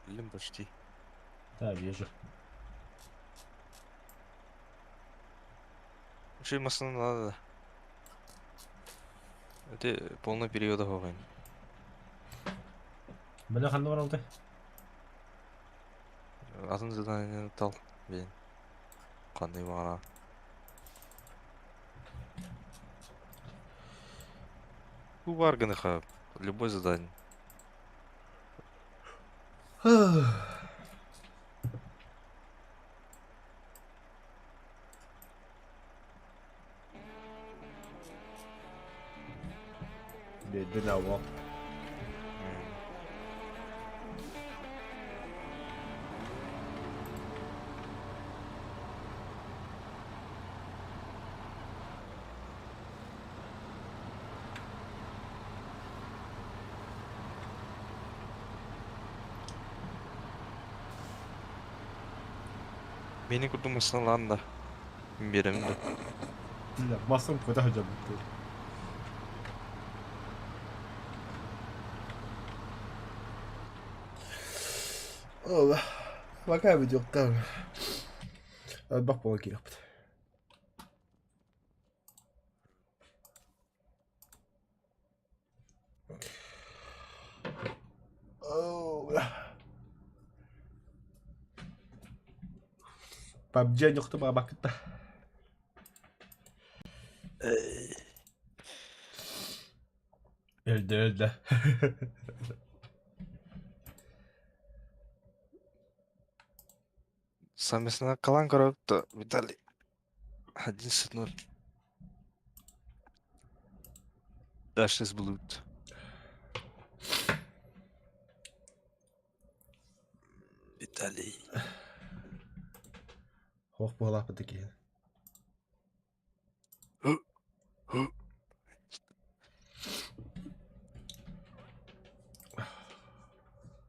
Speaker 3: Блин, почти.
Speaker 1: Да, вижу.
Speaker 3: Еще машина надо. Это полный период оҕын.
Speaker 1: Бля, ханна баралды?
Speaker 3: Атын задание тал. Блин. Қандай бағана. Бу баар гыныха любой задание.
Speaker 1: Биэрдин аво.
Speaker 3: Мени курдук массыыналаан да биэрэбин да.
Speaker 1: Массам көтө сылдьабыт. Ол, пока видеоктан. Элбэх буолан киириэхпит. PUBG ньохту баабаккыта. Өлдө өлдө.
Speaker 3: Самесна калан көрөптө Виталий 11-0. Dash is блуд. Виталий.
Speaker 1: Хох буолааппыт киһи.